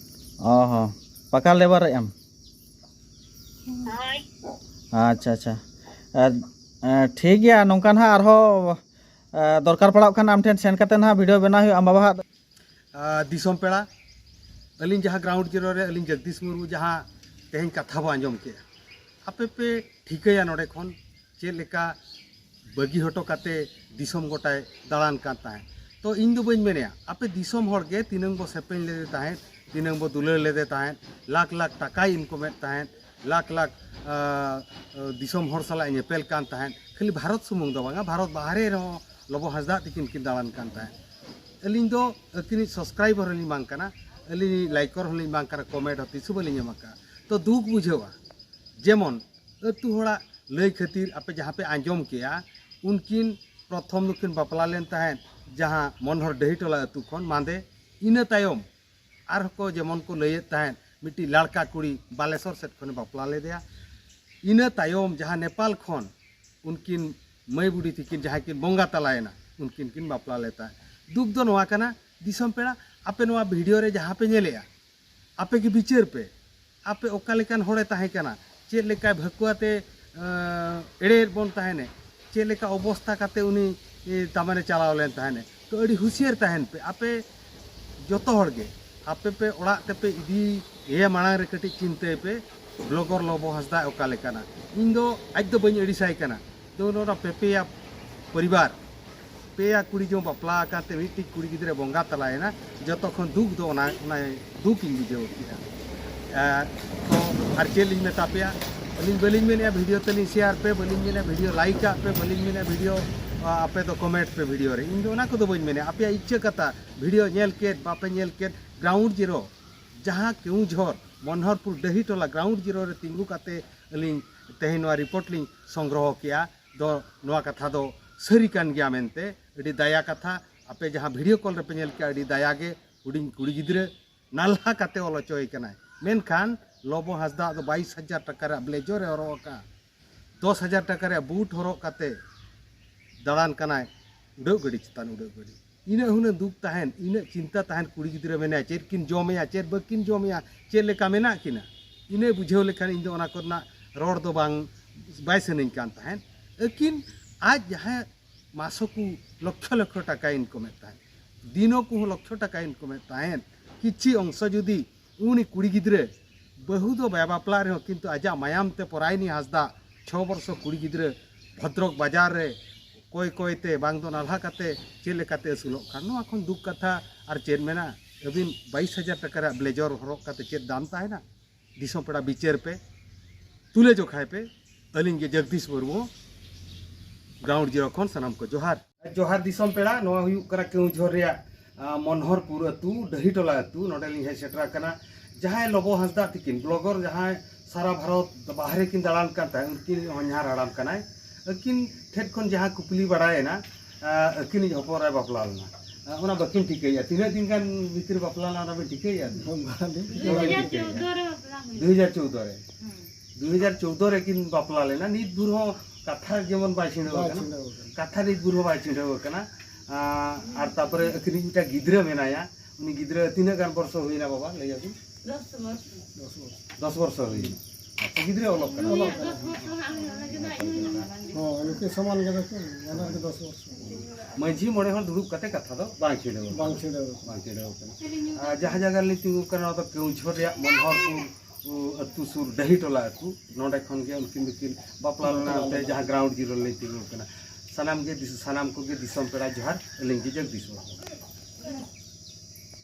ᱚ ᱦᱚᱸ, ᱯᱟᱠᱟ ᱞᱮᱵᱟᱨᱮᱜ ᱟᱢ? ᱦᱳᱭ᱾ ᱟᱪᱪᱷᱟ, ᱟᱪᱪᱷᱟ᱾ ᱮ, ᱮ, ᱴᱷᱤᱠ ᱜᱮᱭᱟ, ᱱᱚᱝᱠᱟ ᱱᱟᱦᱟᱜ ᱟᱨᱦᱚᱸ, ᱮ, ᱫᱚᱨᱠᱟᱨ ᱯᱟᱲᱟᱜ ᱠᱷᱟᱱ ᱟᱢ ᱴᱷᱮᱱ ᱥᱮᱱ ᱠᱟᱛᱮ ᱱᱟᱦᱟᱜ ᱵᱷᱤᱰᱤᱭᱳ ᱵᱮᱱᱟᱣ ᱦᱩᱭᱩᱜᱼᱟ, ᱟᱢ ᱵᱟᱵᱟ ᱦᱟᱜ᱾ ᱟ, ᱫᱤᱥᱚᱢ ᱯᱮᱲᱟ, ᱟᱹᱞᱤᱧ ᱡᱟᱦᱟᱸ ᱜᱨᱟᱣᱩᱱᱰ ᱡᱤᱨᱳ ᱨᱮ ᱟᱹᱞᱤᱧ ᱡᱚᱜᱽᱫᱤᱥ ᱢᱩᱨᱢᱩ ᱡᱟᱦᱟᱸ ᱛᱮᱦᱮᱧ ᱠᱟᱛᱷᱟ ᱵᱚ ᱟᱸᱡᱚᱢ ᱠᱮᱜᱼᱟ, ᱟᱯᱮ ᱯᱮ ᱴᱷᱤᱠᱟᱹᱭᱟ ᱱᱚᱰᱮ ᱠᱷᱚᱱ ᱪᱮᱫ ᱞᱮᱠᱟ ᱵᱟᱹᱜᱤ ᱦᱚᱴᱚ ᱠᱟᱛᱮ ᱫᱤᱥᱚᱢ ᱜᱚᱴᱟᱭ ᱫᱟᱬᱟᱱ ᱠᱟᱱ ᱛᱟᱦᱮᱸᱫ᱾ ᱛᱚ ᱤᱧ ᱫᱚ ᱵᱟᱹᱧ ᱢᱮᱱᱮᱜᱼᱟ, ᱟᱯᱮ ᱫᱤᱥᱚᱢ ᱦᱚᱲ ᱜᱮ ᱛᱤᱱᱟᱹᱝ ᱵᱚ ᱥᱮᱯᱮᱧ ᱞᱮᱫᱮ ᱛᱟᱦᱮᱸᱫ, ᱛᱤᱱᱟᱹᱝ ᱵᱚ ᱫᱩᱞᱟᱹᱲ ᱞᱮᱫᱮ ᱛᱟᱦᱮᱸᱫ, ᱞᱟᱠᱷ ᱞᱟᱠᱷ ᱴᱟᱠᱟᱭ ᱤᱱᱠᱚᱢᱮᱫ ᱛᱟᱦᱮᱸᱫ, ᱞᱟᱠᱷ ᱞᱟᱠᱷ, ᱟ, ᱟ, ᱫᱤᱥᱚᱢ ᱦᱚᱲ ᱥᱟᱞᱟᱜ ᱮ ᱧᱮᱯᱮᱞ ᱠᱟᱱ ᱛᱟᱦᱮᱸᱫ, ᱠᱷᱟᱹᱞᱤ ᱵᱷᱟᱨᱚᱛ ᱥᱩᱢᱩᱝ ᱫᱚ ᱵᱟᱝᱟ, ᱵᱷᱟᱨᱚᱛ ᱵᱟᱦᱨᱮ ᱨᱮᱦᱚᱸ ᱞᱚᱵᱚ ᱦᱟᱸᱥᱫᱟ ᱛᱤᱠᱤᱱ ᱠᱤᱱ ᱫᱟᱬᱟᱱ ᱠᱟᱱ ᱛᱟᱦᱮᱸᱫ᱾ ᱟᱹᱞᱤᱧ ᱫᱚ ᱟᱹᱠᱤᱱᱤᱡ ᱥᱟᱵᱥᱠᱨᱟᱭᱵᱟᱨ ᱦᱚᱸᱞᱤᱧ ᱵᱟᱝ ᱠᱟᱱᱟ, ᱟᱹᱞᱤᱧ ᱞᱟᱭᱠᱚᱨ ᱦᱚᱸᱞᱤᱧ ᱵᱟᱝ ᱠᱟᱱᱟ, ᱠᱚᱢᱮᱱᱴ ᱦᱚᱸ ᱛᱤᱥ ᱦᱚᱸ ᱵᱟᱹᱞᱤᱧ ᱮᱢ ᱟᱠᱟᱫᱼᱟ᱾ ᱛᱚ ᱫᱩᱠ ᱵᱩᱡᱷᱟᱹᱣᱟ, ᱡᱮᱢᱚᱱ ᱟᱹᱛᱩ ᱦᱚᱲᱟᱜ ᱞᱟᱹᱭ ᱠᱷᱟᱹᱛᱤᱨ ᱟᱯᱮ ᱡᱟᱦᱟᱸ ᱯᱮ ᱟᱸᱡᱚᱢ ᱠᱮᱜᱼᱟ, ᱩᱱᱠᱤᱱ ᱯᱨᱚᱛᱷᱚᱢ ᱫᱚᱠᱤᱱ ᱵᱟᱯᱞᱟ ᱞᱮᱱ ᱛᱟᱦᱮᱸᱫ ᱡᱟᱦᱟᱸ ᱢᱚᱱᱦᱚᱨ ᱰᱟᱹᱦᱤ ᱴᱚᱞᱟ ᱟᱹᱛᱩ ᱠᱷᱚᱱ ᱢᱟᱸᱫᱮ, ᱤᱱᱟᱹ ᱛᱟᱭᱚᱢ ᱟᱨᱦᱚᱸ ᱠᱚ ᱡᱮᱢᱚᱱ ᱠᱚ ᱞᱟᱹᱭᱮᱫ ᱛᱟᱦᱮᱸᱫ ᱢᱤᱫᱴᱤᱡ ᱞᱟᱲᱠᱟ ᱠᱩᱲᱤ ᱵᱟᱞᱮᱥᱚᱨ ᱥᱮᱫ ᱠᱷᱚᱱᱮ ᱵᱟᱯᱞᱟ ᱞᱮᱫᱮᱭᱟ᱾ ᱤᱱᱟᱹ ᱛᱟᱭᱚᱢ ᱡᱟᱦᱟᱸ ᱱᱮᱯᱟᱞ ᱠᱷᱚᱱ ᱩᱱᱠᱤᱱ ᱢᱟᱹᱭ ᱵᱩᱰᱷᱤ ᱛᱤᱠᱤᱱ ᱡᱟᱦᱟᱸᱭ ᱠᱤᱱ ᱵᱚᱸᱜᱟ ᱛᱟᱞᱟᱭᱮᱱᱟ, ᱩᱱᱠᱤᱱ ᱠᱤᱱ ᱵᱟᱯᱞᱟ ᱞᱮᱫ ᱛᱟᱦᱮᱸᱫ᱾ ᱫᱩᱠ ᱫᱚ ᱱᱚᱣᱟ ᱠᱟᱱᱟ, ᱫᱤᱥᱚᱢ ᱯᱮᱲᱟ, ᱟᱯᱮ ᱱᱚᱣᱟ ᱵᱷᱤᱰᱤᱭᱳ ᱨᱮ ᱡᱟᱦᱟᱸ ᱯᱮ ᱧᱮᱞᱮᱜᱼᱟ, ᱟᱯᱮ ᱜᱮ ᱵᱤᱪᱟᱹᱨ ᱯᱮ, ᱟᱯᱮ ᱚᱠᱟ ᱞᱮᱠᱟᱱ ᱦᱚᱲᱮ ᱛᱟᱦᱮᱸ ᱠᱟᱱᱟ, ᱪᱮᱫ ᱞᱮᱠᱟ ᱵᱷᱟᱹᱠᱩᱣᱟᱛᱮ, ᱟᱸ, ᱮᱲᱮᱭᱮᱫ ᱵᱚᱱ ᱛᱟᱦᱮᱱᱮ, ᱪᱮᱫ ᱞᱮᱠᱟ ᱚᱵᱚᱥᱛᱟ ᱠᱟᱛᱮ ᱩᱱᱤ, ᱮ, ᱛᱟᱢᱟᱱᱮ ᱪᱟᱞᱟᱣ ᱞᱮᱱ ᱛᱟᱦᱮᱱᱮ, ᱛᱚ ᱟᱹᱰᱤ ᱦᱩᱥᱤᱭᱟᱹᱨ ᱛᱟᱦᱮᱱ ᱯᱮ ᱟᱯᱮ ᱡᱚᱛᱚ ᱦᱚᱲ ᱜᱮ᱾ ᱟᱯᱮ ᱯᱮ ᱚᱲᱟᱜ ᱛᱮᱯᱮ ᱤᱫᱤᱭᱮ ᱢᱟᱲᱟᱝ ᱨᱮ ᱠᱟᱹᱴᱤᱡ ᱪᱤᱱᱛᱟᱹᱭ ᱯᱮ, ᱵᱞᱚᱜᱚᱨ ᱞᱚᱵᱚ ᱦᱟᱸᱥᱫᱟ ᱚᱠᱟ ᱞᱮᱠᱟᱱᱟ᱾ ᱤᱧ ᱫᱚ ᱟᱡ ᱫᱚ ᱵᱟᱹᱧ ᱟᱹᱲᱤᱥᱟᱭ ᱠᱟᱱᱟ᱾ ᱛᱚ ᱱᱚᱣᱟ ᱯᱮᱯᱮᱭᱟ ᱯᱚᱨᱤᱵᱟᱨ, ᱯᱮᱭᱟ ᱠᱩᱲᱤ ᱡᱚᱝ ᱵᱟᱯᱞᱟ ᱟᱠᱟᱱ ᱛᱮ ᱢᱤᱫᱴᱤᱡ ᱠᱩᱲᱤ ᱜᱤᱫᱽᱨᱟᱹ ᱵᱚᱸᱜᱟ ᱛᱟᱞᱟᱭᱮᱱᱟ, ᱡᱚᱛᱚ ᱠᱷᱚᱱ ᱫᱩᱠ ᱫᱚ ᱚᱱᱟ, ᱚᱱᱟ ᱫᱩᱠ ᱤᱧ ᱵᱩᱡᱷᱟᱹᱣ ᱠᱮᱫᱟ᱾ ᱮ, ᱛᱚ ᱟᱨ ᱪᱮᱫ ᱞᱤᱧ ᱢᱮᱛᱟ ᱯᱮᱭᱟ, ᱟᱹᱞᱤᱧ ᱵᱟᱹᱞᱤᱧ ᱢᱮᱱᱮᱫᱼᱟ ᱵᱷᱤᱰᱤᱭᱳ ᱛᱟᱹᱞᱤᱧ ᱥᱮᱭᱟᱨ ᱯᱮ, ᱵᱟᱹᱞᱤᱧ ᱢᱮᱱᱮᱫᱼᱟ ᱵᱷᱤᱰᱤᱭᱳ ᱞᱟᱭᱤᱠ ᱠᱟᱜ ᱯᱮ, ᱵᱟᱹᱞᱤᱧ ᱢᱮᱱᱮᱫᱼᱟ ᱵᱷᱤᱰᱤᱭᱳ, ᱟ, ᱟᱯᱮ ᱫᱚ ᱠᱚᱢᱮᱱᱴ ᱯᱮ ᱵᱷᱤᱰᱤᱭᱳ ᱨᱮ, ᱤᱧ ᱫᱚ ᱚᱱᱟ ᱠᱚᱫᱚ ᱵᱟᱹᱧ ᱢᱮᱱᱮᱫᱼᱟ᱾ ᱟᱯᱮᱭᱟᱜ ᱤᱪᱪᱷᱟᱹ ᱠᱟᱛᱷᱟ, ᱵᱷᱤᱰᱤᱭᱳ ᱧᱮᱞ ᱠᱮᱫ ᱵᱟᱯᱮ ᱧᱮᱞ ᱠᱮᱫ, ᱜᱨᱟᱣᱩᱱᱰ ᱡᱤᱨᱳ ᱡᱟᱦᱟᱸ ᱠᱮᱣᱩᱡᱷᱚᱨ ᱢᱚᱱᱦᱚᱨᱯᱩᱨ ᱰᱟᱹᱦᱤ ᱴᱚᱞᱟ ᱜᱨᱟᱣᱩᱱᱰ ᱡᱤᱨᱳ ᱨᱮ ᱛᱤᱸᱜᱩ ᱠᱟᱛᱮ ᱟᱹᱞᱤᱧ ᱛᱮᱦᱮᱧ ᱱᱚᱣᱟ ᱨᱤᱯᱳᱨᱴ ᱞᱤᱧ ᱥᱚᱝᱜᱨᱚᱦᱚ ᱠᱮᱜᱼᱟ ᱫᱚ ᱱᱚᱣᱟ ᱠᱟᱛᱷᱟ ᱫᱚ ᱥᱟᱹᱨᱤ ᱠᱟᱱ ᱜᱮᱭᱟ ᱢᱮᱱᱛᱮ᱾ ᱟᱹᱰᱤ ᱫᱟᱭᱟ ᱠᱟᱛᱷᱟ, ᱟᱯᱮ ᱡᱟᱦᱟᱸ ᱵᱷᱤᱰᱤᱭᱳ ᱠᱚᱞ ᱨᱮᱯᱮ ᱧᱮᱞ ᱠᱮᱜᱼᱟ, ᱟᱹᱰᱤ ᱫᱟᱭᱟ ᱜᱮ ᱦᱩᱰᱤᱧ ᱠᱩᱲᱤ ᱜᱤᱫᱽᱨᱟᱹ ᱱᱟᱞᱦᱟ ᱠᱟᱛᱮ ᱚᱞ ᱦᱚᱪᱚᱭᱮ ᱠᱟᱱᱟᱭ, ᱢᱮᱱᱠᱷᱟᱱ ᱞᱚᱵᱚ ᱦᱟᱸᱥᱫᱟ ᱫᱚ ᱵᱟᱭᱤᱥ ᱦᱟᱡᱟᱨ ᱴᱟᱠᱟ ᱨᱮᱭᱟᱜ ᱵᱞᱮᱡᱚᱨ ᱮ ᱦᱚᱨᱚᱜ ᱟᱠᱟᱫᱼᱟ, ᱫᱚᱥ ᱦᱟᱡᱟᱨ ᱴᱟᱠᱟ ᱨᱮᱭᱟᱜ ᱵᱩᱴ ᱦᱚᱨᱚᱜ ᱠᱟᱛᱮ ᱫᱟᱬᱟᱱ ᱠᱟᱱᱟᱭ ᱩᱰᱟᱹᱜ ᱜᱟᱹᱰᱤ ᱪᱮᱛᱟᱱ ᱩᱰᱟᱹᱜ ᱜᱟᱹᱰᱤ᱾ ᱤᱱᱟᱹᱜ ᱦᱩᱱᱟᱹᱝ ᱫᱩᱠ ᱛᱟᱦᱮᱱ, ᱤᱱᱟᱹᱜ ᱪᱤᱱᱛᱟᱹ ᱛᱟᱦᱮᱱ, ᱠᱩᱲᱤ ᱜᱤᱫᱽᱨᱟᱹ ᱢᱮᱱᱟᱭᱟ, ᱪᱮᱫ ᱠᱤᱱ ᱡᱚᱢᱮᱭᱟ, ᱪᱮᱫ ᱵᱟᱹᱠᱤᱱ ᱡᱚᱢᱮᱭᱟ, ᱪᱮᱫ ᱞᱮᱠᱟ ᱢᱮᱱᱟᱜ ᱠᱤᱱᱟ, ᱤᱱᱟᱹ ᱵᱩᱡᱷᱟᱹᱣ ᱞᱮᱠᱷᱟᱱ ᱤᱧ ᱫᱚ ᱚᱱᱟ ᱠᱚᱨᱮᱱᱟᱜ ᱨᱚᱲ ᱫᱚ ᱵᱟᱝ, ᱵᱟᱭ ᱥᱟᱱᱟᱧ ᱠᱟᱱ ᱛᱟᱦᱮᱸᱫ᱾ ᱟᱹᱠᱤᱱ ᱟᱡ ᱡᱟᱦᱟᱸᱭ ᱢᱟᱥᱚᱠ ᱞᱚᱠᱷᱚ ᱞᱚᱠᱷᱚ ᱴᱟᱠᱟᱭ ᱤᱱᱠᱚᱢᱮᱫ ᱛᱟᱦᱮᱸᱫ, ᱫᱤᱱᱚᱠ ᱦᱚᱸ ᱞᱚᱠᱷᱚ ᱴᱟᱠᱟᱭ ᱤᱱᱠᱚᱢᱮᱫ ᱛᱟᱦᱮᱸᱫ, ᱠᱤᱪᱷᱤ ᱚᱝᱥᱚ ᱡᱩᱫᱤ ᱩᱱᱤ ᱠᱩᱲᱤ ᱜᱤᱫᱽᱨᱟᱹ ᱵᱟᱹᱦᱩ ᱫᱚ ᱵᱟᱭ ᱵᱟᱯᱞᱟ ᱨᱮᱦᱚᱸ, ᱠᱤᱱᱛᱩ ᱟᱡᱟᱜ ᱢᱟᱭᱟᱢ ᱛᱮ ᱯᱚᱨᱟᱭᱱᱤ ᱦᱟᱸᱥᱫᱟ ᱪᱷᱚ ᱵᱚᱨᱥᱚ ᱠᱩᱲᱤ ᱜᱤᱫᱽᱨᱟᱹ ᱵᱷᱚᱫᱨᱚᱠ ᱵᱟᱡᱟᱨ ᱨᱮ ᱠᱚᱭ ᱠᱚᱭ ᱛᱮ ᱵᱟᱝ ᱫᱚ ᱱᱟᱞᱦᱟ ᱠᱟᱛᱮ ᱪᱮᱫ ᱞᱮᱠᱟᱛᱮ ᱟᱹᱥᱩᱞᱚᱜ ᱠᱟᱱ, ᱱᱚᱣᱟ ᱠᱷᱚᱱ ᱫᱩᱠ ᱠᱟᱛᱷᱟ ᱟᱨ ᱪᱮᱫ ᱢᱮᱱᱟᱜᱼᱟ? ᱟᱹᱵᱤᱱ ᱵᱟᱭᱤᱥ ᱦᱟᱡᱟᱨ ᱴᱟᱠᱟ ᱨᱮᱭᱟᱜ ᱵᱞᱮᱡᱚᱨ ᱦᱚᱨᱚᱜ ᱠᱟᱛᱮ ᱪᱮᱫ ᱫᱟᱢ ᱛᱟᱦᱮᱱᱟ? ᱫᱤᱥᱚᱢ ᱯᱮᱲᱟ ᱵᱤᱪᱟᱹᱨ ᱯᱮ, ᱛᱩᱞᱟᱹ ᱡᱚᱠᱷᱟᱭ ᱯᱮ᱾ ᱟᱹᱞᱤᱧ ᱜᱮ ᱡᱚᱜᱽᱫᱤᱥ ᱢᱩᱨᱢᱩ, ᱜᱨᱟᱣᱩᱱᱰ ᱡᱤᱨᱳ ᱠᱷᱚᱱ ᱥᱟᱱᱟᱢ ᱠᱚ ᱡᱚᱦᱟᱨ᱾ ᱡᱚᱦᱟᱨ ᱫᱤᱥᱚᱢ ᱯᱮᱲᱟ, ᱱᱚᱣᱟ ᱦᱩᱭᱩᱜ ᱠᱟᱱᱟ ᱠᱮᱣᱩᱡᱷᱚᱨ ᱨᱮᱭᱟᱜ, ᱟ, ᱢᱚᱱᱦᱚᱨᱯᱩᱨ ᱟᱹᱛᱩ, ᱰᱟᱹᱦᱤᱴᱚᱞᱟ ᱟᱹᱛᱩ᱾ ᱱᱚᱰᱮ ᱞᱤᱧ ᱦᱮᱡ ᱥᱮᱴᱮᱨ ᱟᱠᱟᱱᱟ᱾ ᱡᱟᱦᱟᱸᱭ ᱞᱚᱵᱚ ᱦᱟᱸᱥᱫᱟ ᱛᱤᱠᱤᱱ, ᱵᱞᱚᱜᱚᱨ ᱡᱟᱦᱟᱸᱭ ᱥᱟᱨᱟ ᱵᱷᱟᱨᱚᱛ ᱵᱟᱦᱨᱮ ᱠᱤᱱ ᱫᱟᱬᱟᱱ ᱠᱟᱱ ᱛᱟᱦᱮᱸᱫ, ᱩᱱᱠᱤᱱ ᱦᱚᱧᱦᱟᱨ ᱦᱟᱲᱟᱢ ᱠᱟᱱᱟᱭ᱾ ᱟᱹᱠᱤᱱ ᱴᱷᱮᱱ ᱠᱷᱚᱱ ᱡᱟᱦᱟᱸ ᱠᱩᱠᱞᱤ ᱵᱟᱲᱟᱭᱮᱱᱟ, ᱟ, ᱟᱹᱠᱤᱱᱤᱡ ᱦᱚᱯᱚᱱ ᱨᱮ ᱵᱟᱯᱞᱟ ᱞᱮᱱᱟ, ᱟ, ᱚᱱᱟ ᱵᱟᱹᱠᱤᱱ ᱴᱷᱤᱠᱟᱹᱭᱮᱫᱼᱟ᱾ ᱛᱤᱱᱟᱹᱜ ᱫᱤᱱ ᱜᱟᱱ ᱵᱷᱤᱛᱤᱨ ᱵᱟᱯᱞᱟ ᱞᱮᱱᱟ, ᱚᱱᱟ ᱵᱤᱱ ᱴᱷᱤᱠᱟᱹᱭᱮᱫᱼᱟ? ᱵᱟᱝ, ᱵᱟᱝ, ᱵᱟᱹᱞᱤᱧ ᱴᱷᱤᱠᱟᱹᱭᱮᱫᱼᱟ᱾ ᱫᱩ ᱦᱟᱡᱟᱨ ᱪᱳᱫᱽᱫᱳ ᱨᱮ ᱵᱟᱯᱞᱟ ᱦᱩᱭ ᱞᱮᱱᱟ᱾ ᱫᱩ ᱦᱟᱡᱟᱨ ᱪᱳᱫᱽᱫᱳ ᱨᱮ᱾ ᱦᱩᱸ᱾ ᱫᱩ ᱦᱟᱡᱟᱨ ᱪᱳᱫᱽᱫᱳ ᱨᱮᱠᱤᱱ ᱵᱟᱯᱞᱟ ᱞᱮᱱᱟ᱾ ᱱᱤᱛ ᱵᱷᱳᱨ ᱦᱚᱸ ᱠᱟᱛᱷᱟ ᱡᱮᱢᱚᱱ ᱵᱟᱭ ᱪᱷᱤᱰᱟᱹᱣ ᱵᱟᱭ ᱟᱠᱟᱱᱟ᱾ ᱪᱷᱤᱰᱟᱹᱣ ᱟᱠᱟᱱᱟ᱾ ᱠᱟᱛᱷᱟ ᱱᱤᱛ ᱵᱷᱳᱨ ᱦᱚᱸ ᱵᱟᱭ ᱪᱷᱤᱰᱟᱹᱣ ᱟᱠᱟᱱᱟ᱾ ᱟᱸ, ᱟᱨ ᱛᱟᱯᱚᱨᱮ ᱟᱹᱠᱤᱱᱤᱡ ᱢᱤᱫᱴᱟᱝ ᱜᱤᱫᱽᱨᱟᱹ ᱢᱮᱱᱟᱭᱟ᱾ ᱩᱱᱤ ᱜᱤᱫᱽᱨᱟᱹ ᱛᱤᱱᱟᱹᱜ ᱜᱟᱱ ᱵᱚᱨᱥᱚ ᱦᱩᱭᱱᱟ ᱵᱟᱵᱟ, ᱞᱟᱹᱭ ᱟᱵᱤᱱ? ᱫᱚᱥ ᱵᱚᱨᱥᱚ᱾ ᱫᱚᱥ ᱵᱚᱨᱥᱚ᱾ ᱫᱚᱥ ᱵᱚᱨᱥᱚ ᱦᱩᱭᱱᱟ᱾ ᱟᱪᱪᱷᱟ, ᱜᱤᱫᱽᱨᱟᱹ ᱚᱞᱚᱜ ᱠᱟᱱᱟ᱾ ᱩᱱᱤᱭᱟᱜ ᱫᱚᱥ ᱵᱚᱨᱥᱚ ᱦᱟᱸᱜ ᱦᱩᱭᱩᱜᱼᱟ, ᱚᱱᱟ ᱜᱮ ᱱᱟᱜ ᱤᱧ ᱦᱚᱸ ᱵᱟᱝ᱾ ᱦᱚᱸ, ᱱᱩᱠᱤᱱ ᱥᱚᱢᱟᱱ ᱜᱮᱫᱟ ᱠᱤᱱ, ᱵᱟᱱᱟᱨ ᱜᱮ ᱫᱚᱥ ᱵᱚᱨᱥᱚ᱾ ᱢᱟᱹᱡᱷᱤ ᱢᱚᱬᱮ ᱦᱚᱲ ᱫᱩᱲᱩᱵ ᱠᱟᱛᱮ ᱠᱟᱛᱷᱟ ᱫᱚ ᱵᱟᱝ ᱪᱷᱤᱰᱟᱹᱣ ᱟᱠᱟᱱᱟ᱾ ᱵᱟᱝ ᱪᱷᱤᱰᱟᱹᱣ ᱟᱠᱟᱱᱟ᱾ ᱵᱟᱝ ᱪᱷᱤᱰᱟᱹᱣ ᱟᱠᱟᱱᱟ᱾ ᱟᱨ ᱡᱟᱦᱟᱸ ᱡᱟᱭᱜᱟ ᱨᱮᱞᱤᱧ ᱛᱤᱸᱜᱩ ᱠᱟᱱᱟ, ᱚᱱᱟ ᱫᱚ ᱠᱮᱣᱡᱷᱚᱨ ᱨᱮᱭᱟᱜ ᱢᱚᱱᱦᱚᱨᱯᱩᱨ, ᱩ, ᱟᱹᱛᱩ ᱥᱩᱨ, ᱰᱟᱹᱦᱤ ᱴᱚᱞᱟ ᱟᱹᱛᱩ, ᱱᱚᱰᱮ ᱠᱷᱚᱱ ᱜᱮ ᱩᱱᱠᱤᱱ ᱫᱚᱠᱤᱱ ᱵᱟᱯᱞᱟ ᱞᱮᱱᱟ᱾ ᱚᱱᱛᱮ ᱡᱟᱦᱟᱸ ground zero ᱨᱮᱞᱤᱧ ᱛᱤᱸᱜᱩ ᱠᱟᱱᱟ᱾ ᱥᱟᱱᱟᱢ ᱜᱮ ᱫᱤᱥ-, ᱥᱟᱱᱟᱢ ᱠᱚᱜᱮ ᱫᱤᱥᱚᱢ ᱯᱮᱲᱟ ᱡᱚᱦᱟᱨ, ᱟᱹᱞᱤᱧ ᱜᱮ ᱡᱚᱜᱽᱫᱤᱥ ᱢᱩᱨᱢᱩ᱾